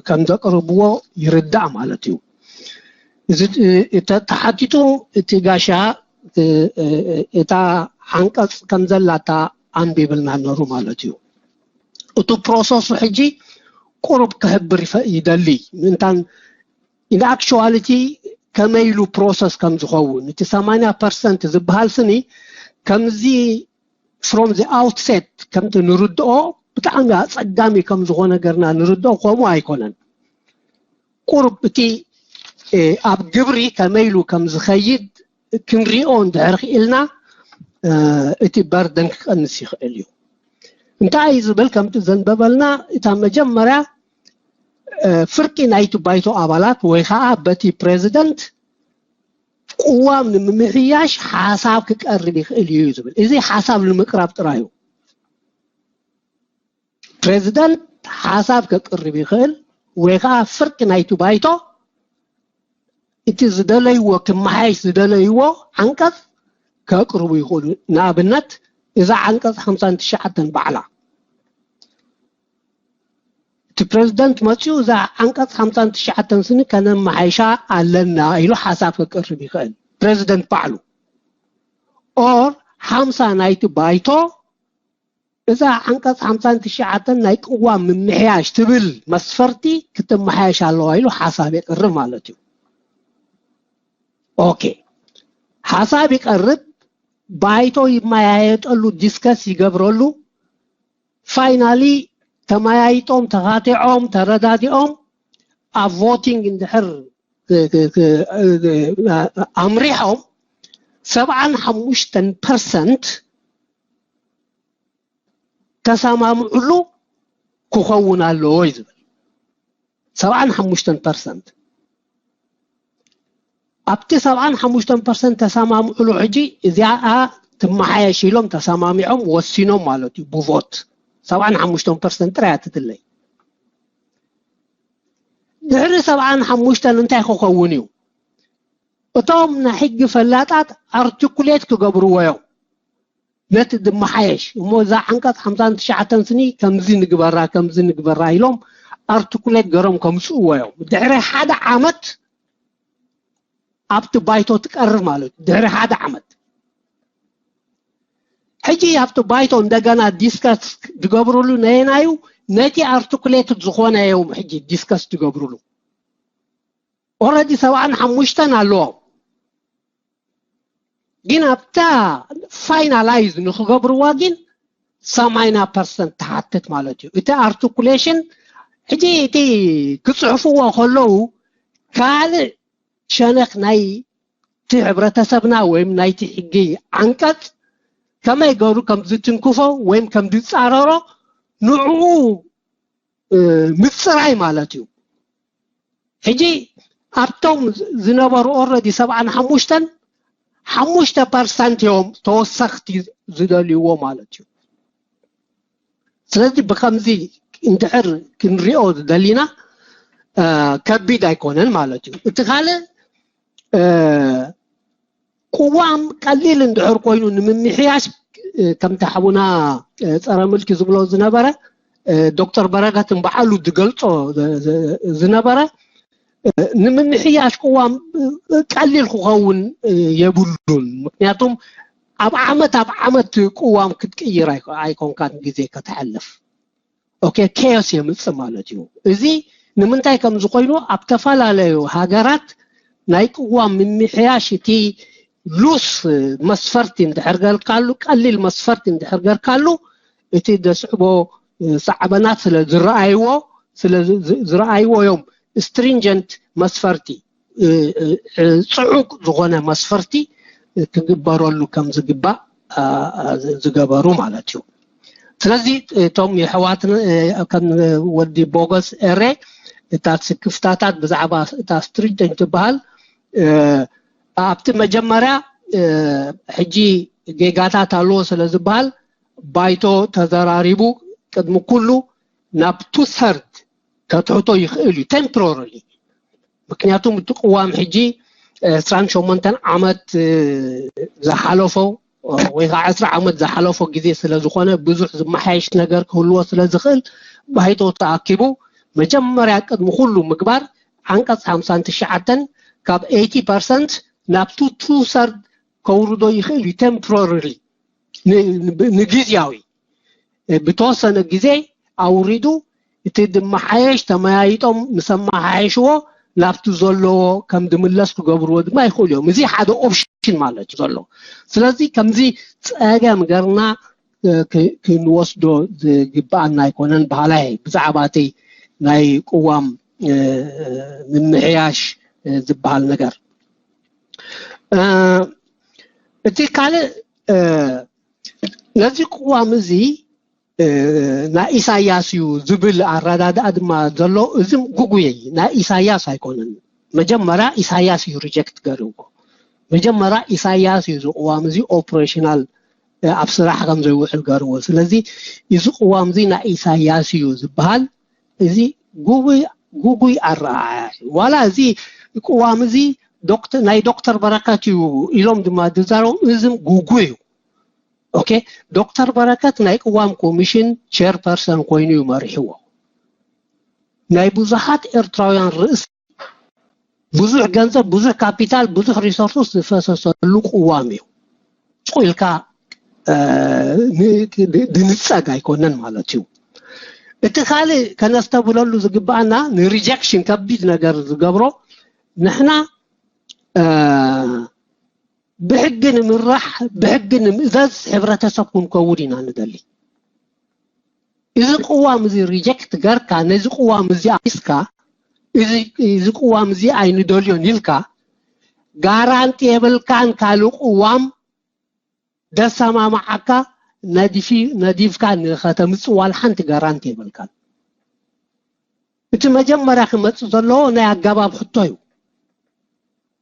ከም ዘቅርብዎ ይርዳእ ማለት እዩ። እዚ ተሓቲቱ እቲ ጋሻ እታ ሓንቀፅ ከም ዘላታ ኣንቢብልና ነሩ ማለት እዩ። እቲ ፕሮሰሱ ሕጂ ቁሩብ ክሕብር ይደሊ ምእንታን ኢን ኣክቹዋሊቲ ከመይ ኢሉ ፕሮሰስ ከም ዝኸውን፣ እቲ ሰማንያ ፐርሰንት ዝበሃል ስኒ ከምዚ from the outset ከምቲ ንርድኦ ብጣዕሚ ኣጸጋሚ ከም ዝኾነ ገርና ንርድኦ ከምኡ ኣይኮነን። ቁሩብ እቲ ኣብ ግብሪ ከመይ ኢሉ ከም ዝኸይድ ክንሪኦ እንድሕር ክኢልና እቲ በርደን ክቀንስ ይኽእል እዩ። እንታይ እዩ ዝብል? ከምቲ ዘንበበልና እታ መጀመርያ ፍርቂ ናይቲ ባይቶ ኣባላት ወይ ከዓ በቲ ፕሬዚደንት ቅዋም ንምምሕያሽ ሓሳብ ክቀርብ ይኽእል እዩ ዝብል። እዚ ሓሳብ ንምቅራብ ጥራይ እዩ። ፕሬዚደንት ሓሳብ ከቅርብ ይኽእል ወይ ከዓ ፍርቂ ናይቲ ባይቶ እቲ ዝደለይዎ ክመሓየሽ ዝደለይዎ ዓንቀፅ ከቅርቡ ይኽእሉ። ንኣብነት እዛ ዓንቀፅ ሓምሳን ትሽዓተን ባዕላ እቲ ፕሬዚደንት መፂኡ እዛ ዓንቀፅ ሓምሳን ትሽዓተን ስኒ ከነመሓይሻ ኣለና ኢሉ ሓሳብ ከቅርብ ይኽእል ፕሬዚደንት ባዕሉ። ኦር ሓምሳ ናይቲ ባይቶ እዛ ዓንቀፅ ሓምሳን ትሽዓተን ናይ ቅዋም ምምሕያሽ ትብል መስፈርቲ ክትመሓየሽ ኣለዋ ኢሉ ሓሳብ የቅርብ ማለት እዩ። ኦኬ፣ ሓሳብ ይቀርብ፣ ባይቶ ይመያየጠሉ፣ ዲስከስ ይገብረሉ። ፋይናሊ ተመያይጦም ተኻቲዖም ተረዳዲኦም ኣብ ቮቲንግ እንድሕር ኣምሪሖም ሰብዓን ሓሙሽተን ፐርሰንት ተሰማምዕሉ ክኸውን ኣለዎ እዩ ዝብል። ሰብዓን ሓሙሽተን ፐርሰንት ኣብቲ ሰብዓን ሓሙሽተን ፐርሰንት ተሰማምዕሉ ሕጂ እዚኣ ትመሓየሽ ኢሎም ተሰማሚዖም ወሲኖም ማለት እዩ ብቮት። ሰብዓን ሓሙሽተን ፐርሰንት ጥራይ እያ ትድለይ። ድሕሪ ሰብዓን ሓሙሽተን እንታይ ክኸውን እዩ? እቶም ናይ ሕጊ ፈላጣት ኣርቲኩሌት ክገብርዎ እዮም ነቲ ዝመሓየሽ እሞ እዛ ዓንቀፅ ሓምሳን ትሽዓተን ስኒ ከምዚ ንግበራ ከምዚ ንግበራ ኢሎም ኣርቲኩሌት ገሮም ከምፅእዎ እዮም። ድሕሪ ሓደ ዓመት ኣብቲ ባይቶ ትቀርብ ማለት እዩ። ድሕሪ ሓደ ዓመት ሕጂ ኣብቲ ባይቶ እንደገና ዲስከስ ዝገብርሉ ነየናዩ ነቲ ኣርቲኩሌት ዝኾነ እዮም ሕጂ ዲስከስ ዝገብርሉ። ኦረዲ ሰብዓን ሓሙሽተን ኣለዎም ግን ኣብታ ፋይናላይዝ ንክገብርዋ ግን ሰማንያ ፐርሰንት ትሓትት ማለት እዩ። እቲ ኣርቲኩሌሽን ሕጂ እቲ ክፅሕፍዎ ከለዉ ካልእ ሸነክ ናይ እቲ ሕብረተሰብና ወይም ናይቲ ሕጊ ዓንቀፅ ከመይ ገሩ ከም ዝትንክፎ ወይም ከም ዝፃረሮ ንዕኡ ምፅራይ ማለት እዩ። ሕጂ ኣብቶም ዝነበሩ ኦረዲ ሰብዓን ሓሙሽተን ሓሙሽተ ፐርሰንት እዮም ተወሰኽቲ ዝደልይዎ ማለት እዩ። ስለዚ ብከምዚ እንድሕር ክንሪኦ ዝደሊና ከቢድ ኣይኮነን ማለት እዩ። እቲ ካልእ ቅዋም ቀሊል እንድሕር ኮይኑ ንምምሕያሽ ከምቲ ሓቡና ፀረ ምልኪ ዝብሎ ዝነበረ ዶክተር በረከትን በዓሉ ዝገልፆ ዝነበረ ንምምሕያሽ ቅዋም ቀሊል ክኸውን የብሉን። ምክንያቱም ኣብ ዓመት ኣብ ዓመት ቅዋም ክትቅይር ኣይኮንካን ግዜ ከተሕልፍ ኦኬ ኬዮስ የምፅእ ማለት እዩ። እዚ ንምንታይ ከም ዝኾይኑ ኣብ ተፈላለዩ ሃገራት ናይ ቅዋም ምምሕያሽ እቲ ሉስ መስፈርቲ እንድሕር ገልካሉ ቀሊል መስፈርቲ እንድሕር ገርካሉ እቲ ደስዕቦ ሳዕበናት ስለ ዝረኣይዎ ስለ ዝረኣይዎ እዮም ስትሪንጀንት መስፈርቲ ፅዑቅ ዝኾነ መስፈርቲ ክግበረሉ ከም ዝግባእ ዝገበሩ ማለት እዩ። ስለዚ እቶም የሕዋት ከም ወዲ ቦገስ ኤሬ እታ ስክፍታታት ብዛዕባ እታ ስትሪንጀንት ትበሃል ኣብቲ መጀመርያ ሕጂ ጌጋታት ኣለዎ ስለ ዝበሃል ባይቶ ተዘራሪቡ ቅድሚ ኩሉ ናብ ቱ ሰርድ ከትሕቶ ይኽእል እዩ ቴምፖራሪ ምክንያቱም እቲ ቅዋም ሕጂ ዕስራን ሸሞንተን ዓመት ዝሓለፎ ወይ ከዓ ዕስራ ዓመት ዝሓለፎ ግዜ ስለ ዝኾነ ብዙሕ ዝመሓየሽ ነገር ክህልዎ ስለ ዝኽእል ባይቶ ተኣኪቡ መጀመርያ ቅድሚ ኩሉ ምግባር ዓንቀፅ ሓምሳን ትሽዓተን ካብ ኤይቲ ፐርሰንት ናብቱ ቱ ሰርድ ከውርዶ ይኽእል እዩ ቴምፖራሪ ንግዝያዊ ብተወሰነ ግዜ ኣውሪዱ እቲ ዝመሓየሽ ተመያይጦም ምስ ኣመሓየሽዎ ናብቲ ዘለዎ ከም ድምለስ ክገብርዎ ድማ ይኽእሉ እዮም። እዚ ሓደ ኦፕሽን ማለት እዩ ዘሎ። ስለዚ ከምዚ ጸገም ገርና ክንወስዶ ዝግባኣና ኣይኮነን በሃላይ ብዛዕባ እቲ ናይ ቅዋም ምምሕያሽ ዝበሃል ነገር። እቲ ካልእ ነዚ ቅዋም እዚ ናይ ኢሳያስ እዩ ዝብል ኣረዳድኣ ድማ ዘሎ። እዚ ጉጉይ ናይ ኢሳያስ ኣይኮነን። መጀመርያ ኢሳያስ እዩ ሪጀክት ገርዎ። መጀመርያ ኢሳያስ እዩ እዚ ቅዋም እዚ ኦፕሬሽናል ኣብ ስራሕ ከም ዘይውዕል ገርዎ። ስለዚ እዚ ቅዋም እዚ ናይ ኢሳያስ እዩ ዝበሃል። እዚ ጉጉይ ኣረኣእያ እዩ። ዋላ እዚ ቅዋም እዚ ናይ ዶክተር በረከት እዩ ኢሎም ድማ ዝዛረቡ፣ እዚ ጉጉይ እዩ። ኦኬ፣ ዶክተር በረከት ናይ ቅዋም ኮሚሽን ቸርፐርሰን ኮይኑ እዩ መሪሕዎ። ናይ ብዙሓት ኤርትራውያን ርእሲ ብዙሕ ገንዘብ፣ ብዙሕ ካፒታል፣ ብዙሕ ሪሶርስስ ዝፈሰሰሉ ቅዋም እዩ። ቁልካ ድንጸግ ኣይኮነን ማለት እዩ። እቲ ካልእ ከነስተብለሉ ዝግባኣና ንሪጀክሽን ከቢድ ነገር ዝገብሮ ንሕና ብሕጊ ንምራሕ ብሕጊ ንምእዘዝ ሕብረተሰብ ክንከውን ኢና ንደሊ። እዚ ቅዋም እዚ ሪጀክት ገርካ ነዚ ቅዋም እዚ ኣስካ እዚ ቅዋም እዚ ኣይንደልዮን ኢልካ ጋራንቲ የብልካን ካልእ ቅዋም ደሰማማዓካ ነዲፍካ ንኸተምፅ ዋላ ሓንቲ ጋራንቲ የብልካን። እቲ መጀመርያ ክመፅእ ዘለዎ ናይ ኣገባብ ሕቶ እዩ።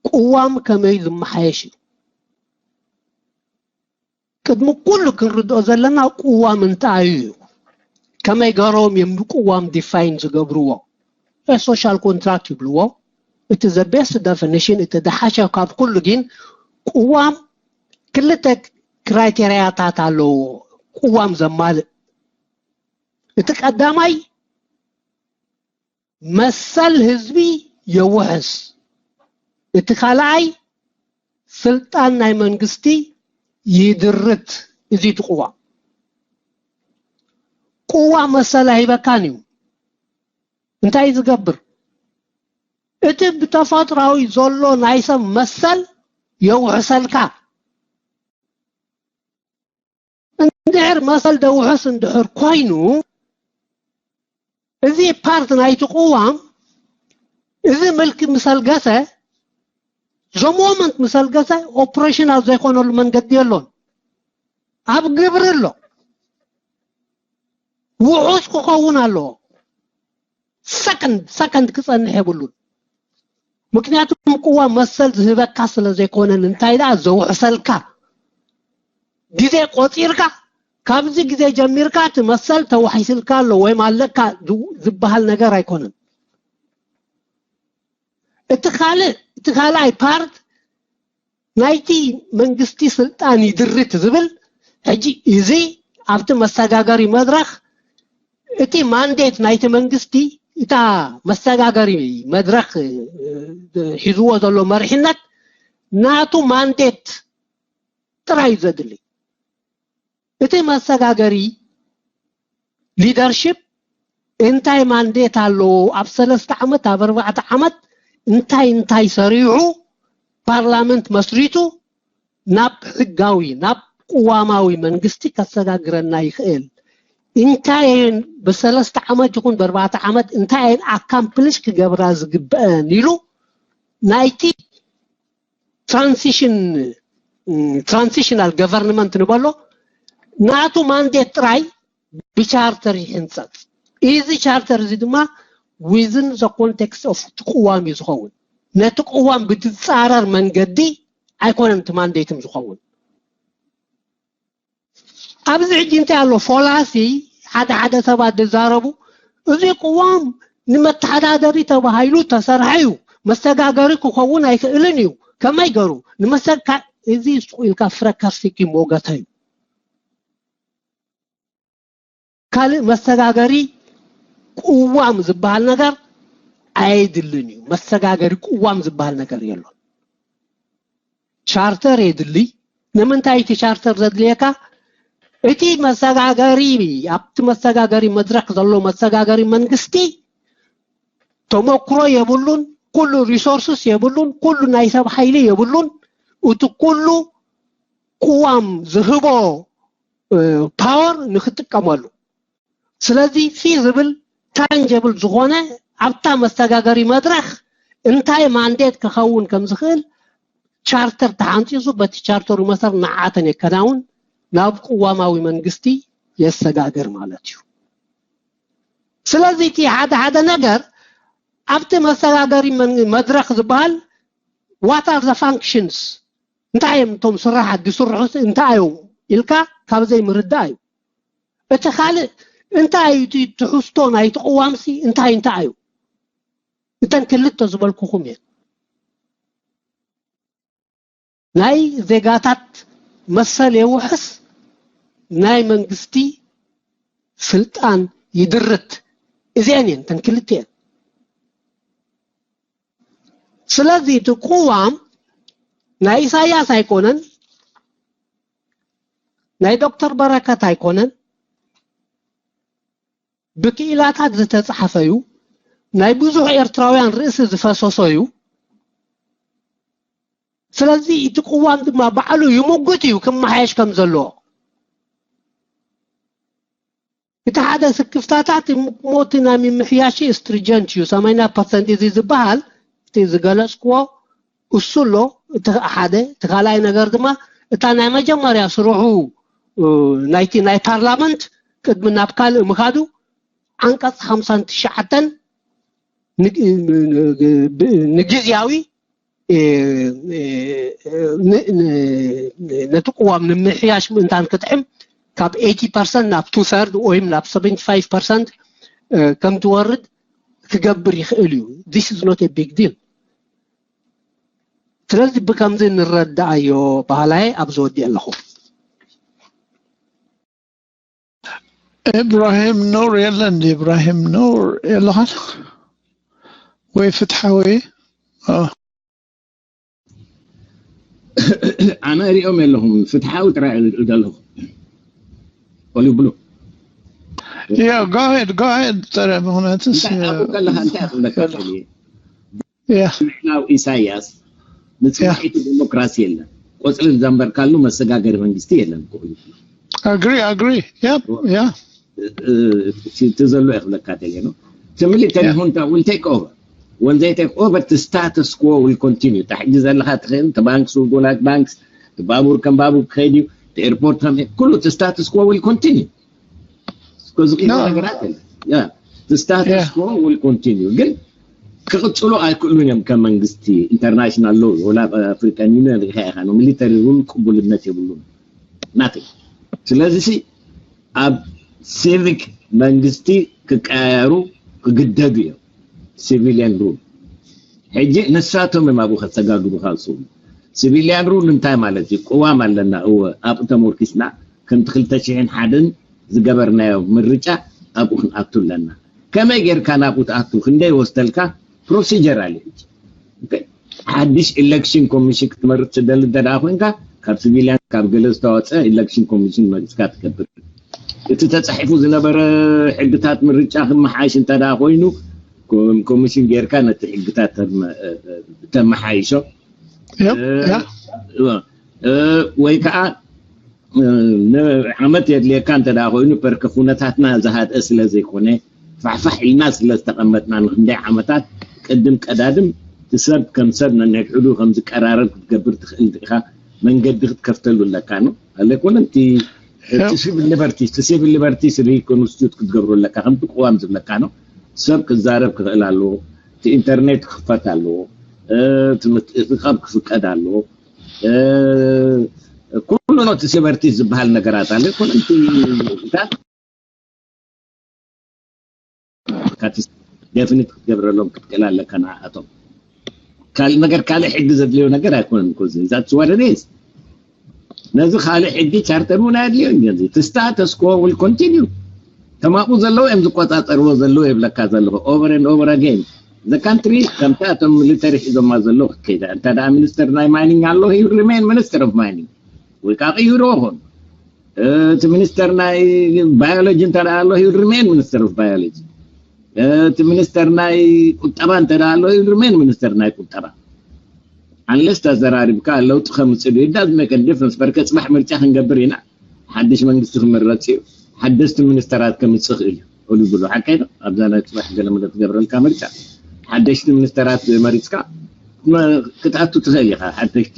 ቅዋም ከመይ ዝመሓየሽ እዩ። ቅድሚ ኩሉ ክንርድኦ ዘለና ቅዋም እንታይ እዩ። ከመይ ገሮም እዮም ንቅዋም ዲፋይን ዝገብርዎ። ሶሻል ኮንትራክት ይብልዎ። እቲ ዘ ቤስት ደፊኒሽን እቲ ዝሓሸ ካብ ኩሉ ግን ቅዋም ክልተ ክራይቴሪያታት ኣለዎ። ቅዋም ዘማልእ እቲ ቀዳማይ መሰል ህዝቢ የውሕስ። እቲ ካልኣይ ስልጣን ናይ መንግስቲ ይድርት። እዚ እቲ ቅዋም ቅዋም መሰል ኣይበካን እዩ። እንታይ ዝገብር? እቲ ብተፈጥራዊ ዘሎ ናይ ሰብ መሰል የውሕሰልካ። እንድሕር መሰል ደውሕስ እንድሕር ኮይኑ እዚ ፓርት ናይቲ ቅዋም እዚ ምልኪ ምሰልገሰ ዘሞመንት ምሰልገሰ ኦፕሬሽናል ዘይኮነሉ መንገዲ የሎን። ኣብ ግብሪ ኣሎ። ውሑስ ክኸውን ኣለዎ። ሰከንድ ሰከንድ ክጸንሕ የብሉን። ምክንያቱም ቅዋም መሰል ዝህበካ ስለ ዘይኮነን እንታይ ደኣ ዘውሕሰልካ ግዜ ቆጺርካ ካብዚ ግዜ ጀሚርካ እቲ መሰል ተዋሒስልካ ኣሎ ወይም ኣለካ ዝበሃል ነገር ኣይኮነን። እቲ ካልእ እቲ ካልኣይ ፓርት ናይቲ መንግስቲ ስልጣን ይድርት ዝብል ሕጂ እዚ ኣብቲ መሰጋገሪ መድረኽ እቲ ማንዴት ናይቲ መንግስቲ እታ መሰጋገሪ መድረኽ ሒዝዎ ዘሎ መሪሕነት ናቱ ማንዴት ጥራይ እዩ ዘድሊ። እቲ መሰጋገሪ ሊደርሽፕ እንታይ ማንዴት ኣለዎ? ኣብ ሰለስተ ዓመት ኣብ ኣርባዕተ ዓመት እንታይ እንታይ ሰሪሑ ፓርላመንት መስሪቱ ናብ ሕጋዊ ናብ ቅዋማዊ መንግስቲ ከሰጋግረና ይኽእል? እንታይ እየን ብሰለስተ ዓመት ይኹን ብኣርባዕተ ዓመት እንታይ እየን ኣካምፕሊሽ ክገብራ ዝግበአን ኢሉ ናይቲ ትራንሲሽን ትራንሲሽናል ገቨርንመንት ንበሎ ናቱ ማንዴት ጥራይ ብቻርተር ይሕንፀፅ። እዚ ቻርተር እዚ ድማ ዊዝን ዘ ኮንቴክስት ኦፍ እቲ ቅዋም እዩ ዝኸውን። ነቲ ቅዋም ብትፃረር መንገዲ ኣይኮነን እቲ ማንዴትም ዝኸውን። ኣብዚ ሕጂ እንታይ ኣሎ ፎላሲ ሓደ ሓደ ሰባት ዝዛረቡ እዚ ቅዋም ንመተሓዳደሪ ተባሂሉ ተሰርሐ እዩ፣ መሰጋገሪ ክኸውን ኣይክእልን እዩ። ከመይ ገሩ ንመሰካ እዚ ስቁ ኢልካ ፍረከርሲኪ ሞገተ እዩ። ካልእ መሰጋገሪ ቅዋም ዝበሃል ነገር ኣየድልን እዩ። መሰጋገሪ ቅዋም ዝበሃል ነገር የሎን። ቻርተር የድሊ። ንምንታይ እቲ ቻርተር ዘድልየካ? እቲ መሰጋገሪ ኣብቲ መሰጋገሪ መድረክ ዘሎ መሰጋገሪ መንግስቲ ተመክሮ የብሉን፣ ኩሉ resources የብሉን፣ ኩሉ ናይ ሰብ ሓይሊ የብሉን። እቲ ኩሉ ቅዋም ዝህቦ power ንክጥቀመሉ። ስለዚ feasible፣ tangible ዝኾነ ኣብታ መሰጋገሪ መድረኽ እንታይ mandate ክኸውን ከም ዝኽእል ቻርተር ተሓንፂፁ፣ በቲ ቻርተሩ መሰረት ንዓተን የከናውን፣ ናብ ቅዋማዊ መንግስቲ የሰጋግር ማለት እዩ። ስለዚ እቲ ሓደ ሓደ ነገር ኣብቲ መሰጋገሪ መን- መድረኽ ዝበሃል what are the functions፣ እንታይ እዮም እቶም ስራሓት ዝስርሑ እንታይ እዮም ኢልካ ካብ ዘይምርዳእ እዩ። እቲ ካልእ እንታይ እዩ እቲ ትሕዝቶ ናይ ተቕዋምሲ እንታይ እንታይ እዩ? እተን ክልተ ዝበልኩኹም እየን። ናይ ዜጋታት መሰል የውሕስ፣ ናይ መንግስቲ ስልጣን ይድርት። እዚአን እየን እተን ክልተ እየን። ስለዚ እቲ ቅዋም ናይ ኢሳያስ ኣይኮነን፣ ናይ ዶክተር በረከት ኣይኮነን፣ ብክኢላታት ዝተጻሕፈ እዩ። ናይ ብዙሕ ኤርትራውያን ርእሲ ዝፈሰሶ እዩ። ስለዚ እቲ ቅዋም ድማ ባዕሉ ይምጉት እዩ ክመሓየሽ ከም ዘለዎ። እቲ ሓደ ስክፍታታት ሞቲ ናይ ምምሕያሽ stringent እዩ። ሰማንያ ፐርሰንት እዚ ዝበሃል እቲ ዝገለጽክዎ እሱ ኣሎ። እቲ ሓደ እቲ ካልኣይ ነገር ድማ እታ ናይ መጀመርያ ስርሑ ናይቲ ናይ ፓርላመንት ቅድሚ ናብ ካልእ ምኻዱ ዓንቀጽ ሓምሳን ትሽዓተን ንግዝያዊ ነቲ ቅዋም ንምሕያሽ ምእንታን ክጥዕም ካብ ኤይቲ ፐርሰንት ናብ ቱ ሰርድ ወይም ናብ ሰቨንቲ ፋይቭ ፐርሰንት ከም ትወርድ ክገብር ይኽእል እዩ። This is not a big deal። ስለዚ ብከምዚ ንረዳኣዮ ባህላየ ኣብ ዝወዲ ኣለኹ። ኢብራሂም ኑር የለን። ኢብራሂም ኑር የለኻን ወይ ፍትሓዊ? ኣነ ሪኦም የለኹም፣ ፍትሓዊ ጥራይ እርኢ ዘለኹ። ቆልዩ ብሉ። Yeah, go ahead, go ahead. ጥረ ምክንያቱስ እንታይ ኣብኡ ከለኻ እንታይ ክብለካ ደልየ? Yeah, ንሕናው ኢሳያስ ንፅንሒቱ ዲሞክራሲ የለን። ቆፅሊ ዝዘንበርካሉ መሰጋገሪ መንግስቲ የለን። ቆልዩ ብሉ። Agree, agree. Yep, yeah. እቲ ዘሎ እየ ክብለካ ደልየ ነው። እቲ ሚሊተሪ ሁንታ will take over። When they take over, the status quo will continue። እታ ሕጂ ዘለኻ ትኽእል፣ እቲ ባንክስ will go like banks፣ እቲ ባቡር ከም ባቡር ክኸይድ እዩ፣ እቲ ኤርፖርት ከም ኩሉ፣ the status quo will continue። እስኮ ዝኽእል No. ነገራት የለ። Yeah, the status Yeah. quo will continue። ግን ክቕፅሉ ኣይክእሉን እዮም ከም መንግስቲ ኢንተርናሽናል ሎ ወላ ኣፍሪካን ዩኒየን ሪኢኻ ኢኻ ነው ሚሊተሪ ሩል ቅቡልነት የብሉን ናት። ስለዚ ሲ ኣብ ሲቪክ መንግስቲ ክቀያየሩ ክግደዱ እዮም። ሲቪሊያን ሩል ሕጂ ንሳቶም እዮም ኣብኡ ከሰጋግሩ ካልስኡ። ሲቪሊያን ሩል እንታይ ማለት እዩ? ቅዋም ኣለና። እወ ኣብኡ ተሞርኪስና ከምቲ ክልተ ሽሕን ሓደን ዝገበርናዮ ምርጫ ኣብኡ ክንኣቱ ኣለና። ከመይ ጌርካ ናብኡ ትኣቱ? ክንደይ ወስደልካ? ፕሮሲጀራል እዩ። ሓድሽ ኢሌክሽን ኮሚሽን ክትመርፅ ትደሊ እንተ ደኣ ኮይንካ ካብ ሲቪልያን ካብ ገለ ዝተዋፀ ኢሌክሽን ኮሚሽን መሪፅካ ትገብር። እቲ ተፃሒፉ ዝነበረ ሕግታት ምርጫ ክመሓየሽ እንተ ደኣ ኮይኑ ኮሚሽን ጌርካ ነቲ ሕግታት ተመሓይሾ ወይ ከዓ ዓመት የድልየካ እንተ ደኣ ኮይኑ ፐርከ ኩነታትና ዝሃድአ ስለ ዘይኮነ ፋሕፋሕ ኢልና ስለ ዝተቐመጥና ንክንደይ ዓመታት ቅድም ቀዳድም እቲ ሰብ ከም ሰብ ነንሕድሕዱ ከም ዝቀራረብ ክትገብር ትኽእል ኢኻ መንገዲ ክትከፍተሉ ኣለካ ነው ኣለኮነ እቲ እቲ ሲቪል ሊበርቲ እቲ ሲቪል ሊበርቲ ስሪ ኮንስቲቱት ክትገብሩ ኣለካ ከምቲ ቅዋም ዝብለካ ነው ሰብ ክዛረብ ክኽእል ኣለዎ እቲ ኢንተርኔት ክኽፈት ኣለዎ እቲ ምትእኽኻብ ክፍቀድ ኣለዎ ኩሉ ኖቲ ሲቨርቲ ዝበሃል ነገራት ኣለ ኩሉ ዴፊኒት ክትገብረሎም ክትክእል ኣለካ ንዓኣቶም ካልእ ነገር ካልእ ሕጊ ዘድልዮ ነገር ኣይኮነን ኮዚ that's what it is ነዚ ካልእ ሕጊ ቻርተር እውን ኣየድልዮን እዩ status quo will continue ተማቁ ዘለዉ እዮም ዝቆፃፀርዎ ዘለዉ የብለካ ዘለኹ over and over again the country ከምታ እቶም ሚሊተሪ ሒዞማ ዘለዉ ክትከይዳ እንተ ደኣ ሚኒስተር ናይ ማይኒንግ ኣሎ he remain minister of mining ወይ ከዓ ቅይሮ ይኾን እቲ ሚኒስተር ናይ ባዮሎጂ እንተ ደኣ ኣሎ he remain minister of biology እቲ ሚኒስተር ናይ ቁጠባ እንተ ደኣ ኣሎ፣ ሪሜን ሚኒስተር ናይ ቁጠባ። Unless ተዘራሪብካ ለውጢ ከምፅእ ድዩ? It doesn't make a difference። በርከ ፅባሕ ምርጫ ክንገብር ኢና። ሓድሽ መንግስቲ ክምረፅ እዩ። ሓደሽቲ ሚኒስተራት ከምፅእ እዩ። ኦሉ ብሎ ሓቀይ ዶ ኣብዛ ናይ ፅባሕ ገለ መለ ትገብረልካ ምርጫ ሓደሽቲ ሚኒስተራት መሪፅካ ክትኣቱ ትኽእል ኢኻ። ሓደሽቲ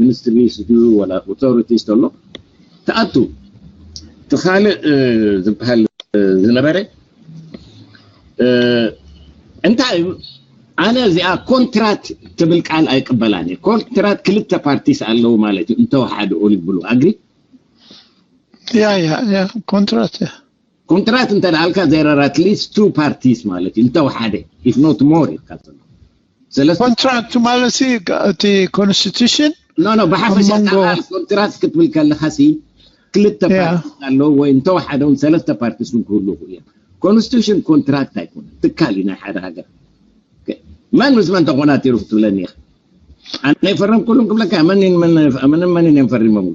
ሚኒስትሪስ ድዩ ወላ ኦቶሪቲስ ተሎ ትኣቱ። እቲ ካልእ ዝበሃል ዝነበረ እንታይ እዩ? ኣነ እዚኣ ኮንትራት ትብል ቃል ኣይቅበላን እየ። ኮንትራት ክልተ ፓርቲስ ኣለዉ ማለት እዩ። እንተወሓደ ኦሉ ብሎ ኣግሪ ያ ያ ያ ኮንትራት ያ ኮንትራት እንተ ደኣልካ there are at least two parties ማለት እዩ። እንተወሓደ if not more ኢልካ ዘሎ ሰለስተ ኮንትራክት ማለት ሲ እቲ ኮንስቲቱሽን no no ብሓፈሻ መንጎ- ቃል ኮንትራት ክትብል ከለኻ ሲ ክልተ ያ። ፓርቲ ኣለዎ ወይ እንተወሓደ እውን ሰለስተ ፓርቲ ስም ክህሉ ይኽእሉ እዮም። ኮንስቲቱሽን ኮንትራክት ኣይኮነን፣ ትካል እዩ ናይ ሓደ ሃገር። መን ምስ መን ተኾናቲሩ ክትብለኒ ኢኻ? ኣነ የፈረምኩሉም ክብለካ መን መን መን መን እዮም ፈሪሞም?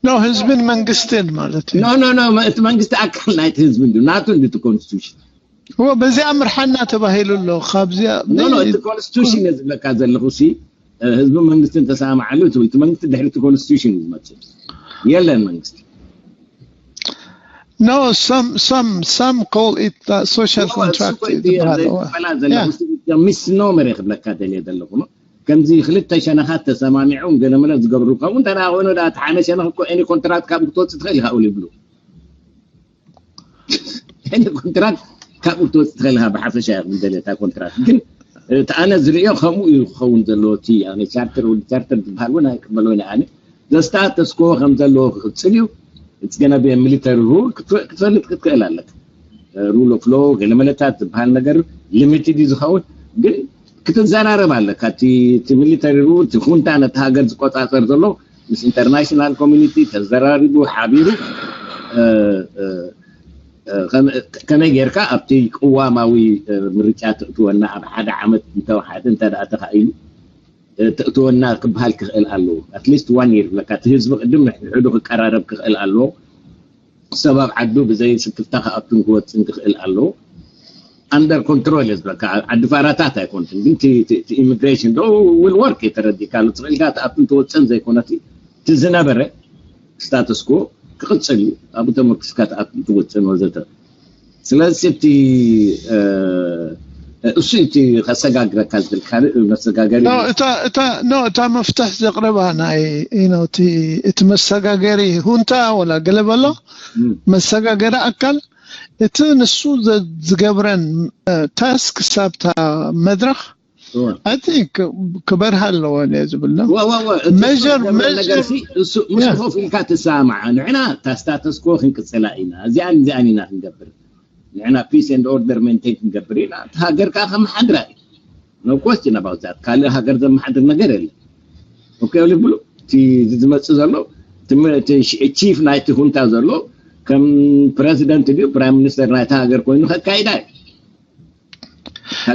ኖ ህዝብን መንግስትን ማለት እዩ no no no እቲ መንግስቲ ኣካል ናይቲ ህዝቢ እንዱ ናቱ እንዱ እቲ ኮንስቲቱሽን እዎ በዚኣ ምርሓና ተባሂሉ ኣሎ ካብዚኣ no no እቲ ኮንስቲቱሽን እየ ዝብለካ ዘለኹ ሲ ህዝቢ መንግስትን ተሰማማዓሉ ትብል እቲ መንግስቲ ድሕሪ እቲ ኮንስቲቱሽን እዩ ዝመፅእ። የለን መንግስቲ No, some some some call it uh, social contract ዝበሃል እዎ። ሚስኖመር ክብለካ ደልየ ዘለኹ ከምዚ ክልተ ሸነኻት ተሰማሚዖም ገለመለ ዝገብሩ ከምኡ እንተ ኮይኑ ዳ እቲ ሓደ ሸነኽ እኮ ኤኒ ኮንትራት ካብ ክትወፅእ ትኽእል ኢኻ ይብሉ። ኤኒ ኮንትራት ካብ ክትወፅእ ትኽእል ኢኻ ብሓፈሻ እያ ዝብል ደልየ እታ ኮንትራት ግን እቲ ኣነ ዝርእዮ ከምኡ እዩ ክኸውን ዘለዎ እቲ ኣነ ቻርተር ወዲ ቻርተር ዝበሃል እውን ኣይቅበሎ ኢና ኣነ ዘስታተስኮ ከም ዘለዎ ክቕፅል እዩ። It's gonna be a military rule ክትፈልጥ ክትክእል ኣለካ። Rule of law ገለመለታት ዝበሃል ነገር ሊሚትድ እዩ ዝኸውን ግን ክትዘራረብ ኣለካ። እቲ ሚሊተሪ ሩል እቲ ኩንታ ነቲ ሃገር ዝቆፃፀር ዘሎ ምስ ኢንተርናሽናል ኮሚኒቲ ተዘራሪቡ ሓቢሩ ከመይ ጌርካ ኣብቲ ቅዋማዊ ምርጫ ትእትወና ኣብ ሓደ ዓመት እንተወሓደ እንተ ተኻኢሉ ተእትወና ክበሃል ክኽእል ኣለዎ። At least one year ብለካ እቲ ህዝቢ ቅድም ንሕድሕዱ ክቀራረብ ክኽእል ኣለዎ። ሰብ ኣብ ዓዱ ብዘይ ስክፍታ ክኣቱን ክወፅን ክኽእል ኣለዎ። Under control እየ ዝብለካ። ዓዲ ፋራታት ኣይኮንትን ግን ኢሚግሬሽን ዶ will work እየ ተረዲእካ ኣሎ ትኽእልካ ትኣቱን ትወፅን ዘይኮነቲ እቲ ዝነበረ ስታተስኮ ክቕፅል እዩ። ኣብኡ ተመርኪስካ ትኣቱን ትወፅን ወዘተ ስለዚ እቲ እሱ እቲ ከሰጋግረካ ዝብል ካልእ መሰጋገሪ እታ መፍትሕ ዘቕረባ ናይ እቲ መሰጋገሪ ሁንታ ወላ ገለ በሎ መሰጋገሪ ኣካል እቲ ንሱ ዝገብረን ታስክ ሳብታ መድረኽ ኣቲ ክበርሃ ኣለዎ እየ ዝብል ነው። ምስ ኮፍ ኢልካ ትሰማማዕ ንሕና ታስታተስኮ ክንቅፅላ ኢና እዚኣን እዚኣን ኢና ክንገብር ንሕና peace and order maintain ክንገብር ኢና እቲ ሃገር ከዓ ከመሓድራ እዩ። No question about that ካልእ ሃገር ዘመሓድር ነገር የለን። ኦኬ ይብሉ እቲ ዝመፅእ ዘሎ ቺፍ ናይቲ ሁንታ ዘሎ ከም ፕረዚደንት ድዩ ፕራይም ሚኒስተር ናይቲ ሃገር ኮይኑ ከካይዳ እዩ።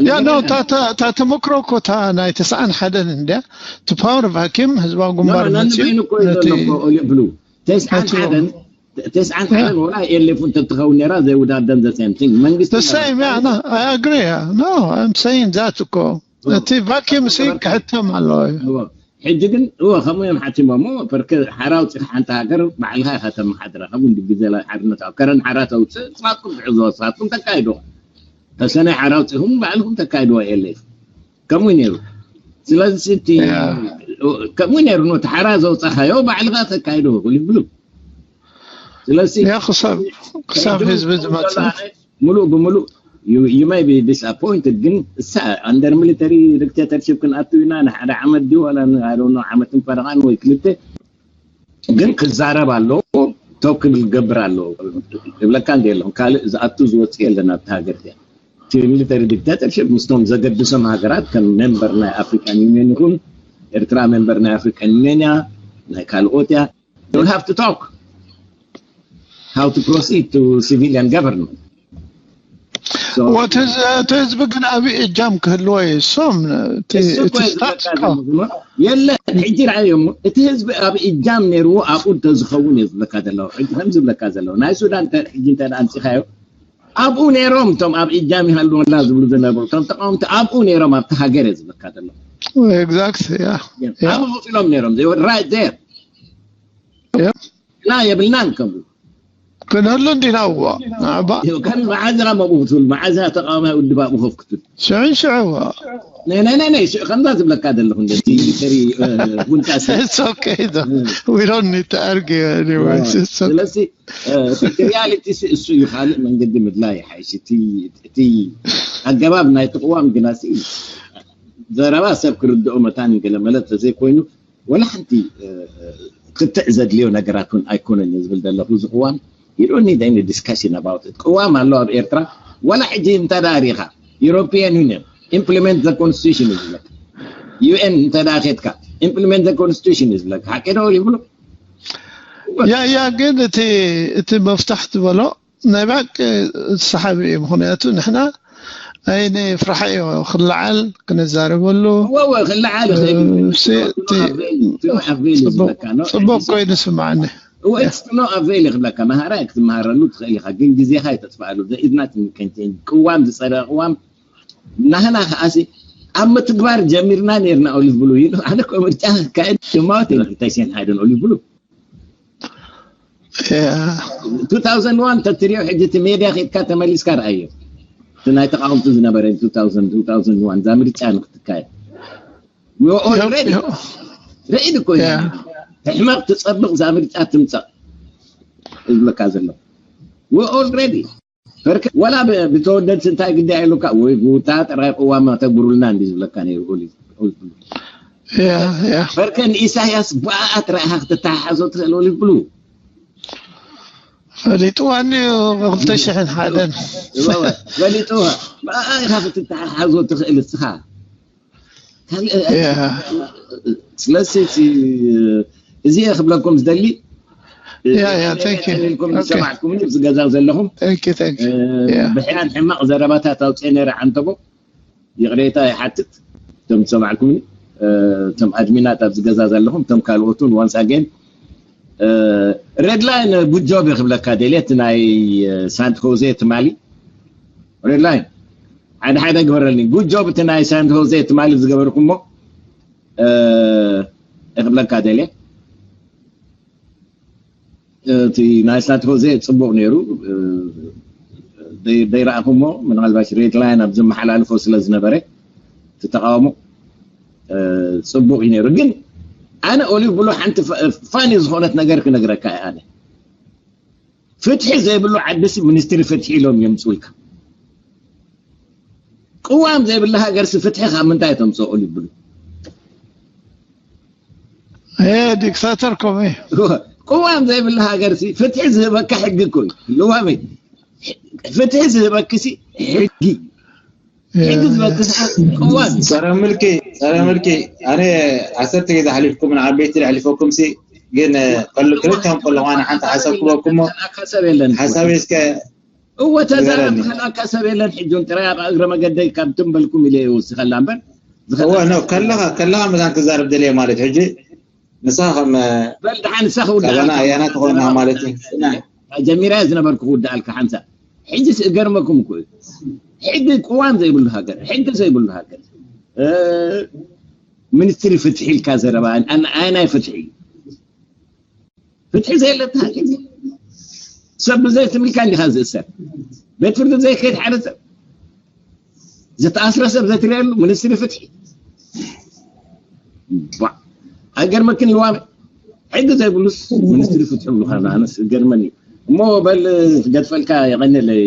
ያ ኖ እታ ተመክሮ እኮ እታ ናይ ተስዓን ሓደን እንድያ እቲ ፓወር ቫኪም ህዝባዊ ግንባር ነንበይኑ እኮ እዩ ዘሎ እኮ ኦሊ ብሉ ተስዓን ሓደን ተስዓን ሓደን ወላ ኤሌፉ እንተትኸውን ነራ ዘይውዳደን the same thing መንግስቲ the same yeah no I agree yeah no I'm saying that እኮ እቲ ቫኪም ሲ ክሕተም ኣለዎ እዩ ሕጂ ግን እወ ከምኡ እዮም ሓቲሞሞ ፐርከ ሓራ ኣውፂኻ ሓንቲ ሃገር ባዕልኻ ኢኻ ተመሓድራ ከምኡ እንዲ ግዜ ሓርነት ኣብ ከረን ሓራ ተውፅእ ንስኻትኩም ትሕዝዎ ንስኻትኩም ተካይዶ ተሰነ ሓራ ኣውፂኹም ባዕልኹም ተካይድዎ ኤሌፍ ከምኡ ነይሩ ስለዚ እቲ ከምኡ ነይሩ ኖ ተሓራ ዘውፃኻዮ ባዕልኻ ተካይዶ ይብሉ ስለዚ ክሳብ ህዝቢ ዝመፅእ ሙሉእ ብሙሉእ you may be disappointed ግን እሳ under military dictatorship ክንኣቱ ኢና ንሓደ ዓመት ድዩ ዋላ ዓመትን ፈረቓን ወይ ክልተ ግን ክዛረብ ኣለዎ ተው ክብል ክገብር ኣለዎ ይብለካ እንዲ የለን ካልእ ዝኣቱ ዝወፅእ የለን ኣብቲ ሃገር እቲኣ እቲ ሚሊተሪ ዲክታተርሽፕ ምስቶም ዘገድሶም ሃገራት ከም ሜምበር ናይ ኣፍሪካን ዩኒየን ይኹን ኤርትራ ሜምበር ናይ ኣፍሪካን ዩኒየን እያ ናይ ካልኦት እያ they have to talk how to proceed to civilian government እቲ ህዝቢ ግን ዓብዪ እጃም ክህልዎ እዩ እሶም የለን ሕጂ ረኣዮ እሞ እቲ ህዝቢ ኣብ እጃም ነይርዎ ኣብኡ እንተዝኸውን እየ ዝብለካ ዘለኹ ሕጂ ከም ዝብለካ ዘለኹ ናይ ሱዳን ሕጂ እንተ ኣምፂኻዮ ኣብኡ ነይሮም እቶም ኣብ ኢጃም ይሃልወና ዝብሉ ዝነበሩ እቶም ተቃወምቲ ኣብኡ ነይሮም ኣብቲ ሃገር እየ ዝብለካ ዘሎ። Exactly, yeah. Yeah. ኣብኡ ኮፍ ኢሎም ነይሮም they were right there። Yeah. እና የብልናን ከምኡ ክንህሉ እንዲና እዋ ናባ ከም መዓዝ ኢና መብኡ ክትብል መዓዝ ኢና ተቃዋማይ ውድብ ኣብኡ ኮፍ ክትብል ሽዑን ሽዑ እዋ ናይ ናይ ናይ ናይ ሽዑ ከምዛ ዝብለካ ዘለኹ እንደ እቲ ሚሊተሪ ጉንጣ It's okay though. We don't need to argue anyways. It's okay. ስለዚ እቲ ሪያሊቲ እሱ እዩ ካልእ መንገዲ ምድላይ ይሓይሽ እቲ እቲ ኣገባብ ናይ ተቅዋም ግና ሲ ዘረባ ሰብ ክርድኦ መታን ገለመለ ተዘይኮይኑ ወላ ሓንቲ ክትዕ ዘድልዮ ነገራት እውን ኣይኮነን ዝብል ዘለኹ እዚ ቅዋም you don't need any discussion about it ቅዋም ኣሎ ኣብ ኤርትራ ወላ ሕጂ እንተ ዳ ሪኢኻ European Union implement the constitution እዩ ዝብለካ UN እንተ ዳ ኬድካ implement the constitution እዩ ዝብለካ ሓቂ ዶ ይብሉ ያ ያ ግን እቲ እቲ መፍታሕ ዝበሎ ናይ ብሓቂ ሰሓቢ እዩ ምክንያቱ ንሕና ኣይነ ፍራሕ እዩ ክለዓል ክንዛረበሉ ወወ ክለዓል ጽቡቅ ኮይኑ ይስማዓኒ እወ it's no avail ክብለካ መሃራ ክትመሃረሉ ትኽእል ኢኻ ግን ግዜኻ ይተጥፋኣሉ ዘኢድና ትምከንቴን ቅዋም ዝፀረ ቅዋም ናህና ከዓሲ ኣብ ምትግባር ጀሚርና ነርና ኦሊቭ ብሉ ኢሉ ኣነ ኮ ምርጫ ክካየድ ድማ ተሽን ሃይደን ኦሊቭ ብሉ 2001 ተትሪኦ ሕጂ እቲ ሜድያ ኬድካ ተመሊስካ ረኣዮ እቲ ናይ ተቃወምቲ ዝነበረ 2001 እዛ ምርጫ ንክትካየድ ሬዲ እኮ ሕመቕ ትፀብቕ እዛ ምርጫ ትምፀቕ ዝብለካ ዘሎ ኦልሬዲ ወላ ብተወደድቲ እንታይ ግዳ ኢሉካ ወይ ጉታ ጥራይ ቅዋም ኣተግብሩልና እንዲ ዝብለካ ነይሩ በርከ ንኢሳያስ ብኣኣ ጥራይ ኢኻ ክትተሓሓዞ ትኽእል ወሊድ ብሉ ፈሊጥዋ እኒዩ ክልተ ሽሕን ሓደን ፈሊጥዋ ብኣኣ ኢኻ ክትተሓሓዞ ትኽእል እስኻ ስለዚ እዚ ክብለኩም ዝደሊ ኢልኩም ዝሰማዕኩም እዚ ገዛ ዘለኹም ብሕያን ሕማቕ ዘረባታት ኣውፅአ ነረ ዓንተቦ ይቕሬታ ይሓትት እቶም ዝሰማዕኩም እቶም ኣድሚናት ኣብዚ ገዛ ዘለኹም እቶም ካልኦትን ዋንስ ኣገን ሬድላይን ጉጆብ ክብለካ ደልየ እቲ ናይ ሳንት ሆዜ ትማሊ ሬድላይን ሓደ ሓደ ግበረልኒ ጉጆብ እቲ ናይ ሳንት ሆዜ ትማሊ ዝገበርኩሞ ክብለካ ደልየ እቲ ናይ ሳንት ሆዜ ፅቡቅ ነይሩ ዘይረኣኹሞ ምናልባሽ ሬድላይን ኣብ ዝመሓላልፎ ስለ ዝነበረ እቲ ተቃውሞ ፅቡቅ እዩ ነይሩ ግን ኣነ ኦሊቭ ብሎ ሓንቲ ፋኒ ዝኾነት ነገር ክነግረካ እየ ኣነ ፍትሒ ዘይብሉ ዓድሲ ሚኒስትሪ ፍትሒ ኢሎም የምፅኡልካ ቅዋም ዘይብላ ሃገርሲ ፍትሒ ካብ ምንታይ ተምፅኦ ይብሉ ዲክታተር ኮሚ ቅዋም ዘይብላ ሃገርሲ ፍትሒ ዝህበካ ሕጊ እኮ እዩ ልዋመይ ፍትሒ ዝህበክሲ ሕጊ ሕጊ ዝበክስ ቅዋም ጸረ ምልኪ ጸረ ምልኪ ኣነ ዓሰርተ ግዜ ኣሕሊፍኩም ንዓበይቲ ኣሕሊፈኩም ሲ ግን ክልተም ከለኹ ኣነ ሓንቲ ሓሳብ ክበኩሞ ሓሳብ እስከ እወ ተዛረብ ዝኸላካ ሰብ የለን ሕጂ እውን ጥራይ ኣብ እግረ መገደይ ካብ ትንበልኩም ኢለ ይወስኸላ እምበር እወ ነው ከለኻ ከለኻ መታን ክዛረብ ደልየ ማለት ሕጂ ንሳ ከም በል ደሓን ንሳ ክውድኣና ኣያና ትኾንና ማለት እዩ ጀሚራ ዝነበርኩ ክውድኣልካ ሓንሳ ሕጂ እገርመኩም እኮ እዩ ሕጊ ቅዋም ዘይብሉ ሃገር ሕጊ ዘይብሉ ሃገር ሚኒስትሪ ፍትሒ ኢልካ ዘረባ ኣየናይ ፍትሒ እዩ ፍትሒ ዘየለታ ሰብ ብዘይ ትምልካ እንዲኻ ዝእሰር ቤት ፍርዲ ዘይከይድ ሓደ ሰብ ዝተኣስረ ሰብ ዘትርየሉ ሚኒስትሪ ፍትሒ ኣይገርመክን ልዋመ ሕጊ ዘይብሉስ ሚኒስትሪ ፍትሒ ብሉካ ኣነስ ገርመን እዩ እሞ በል ገድፈልካ የቐንለይ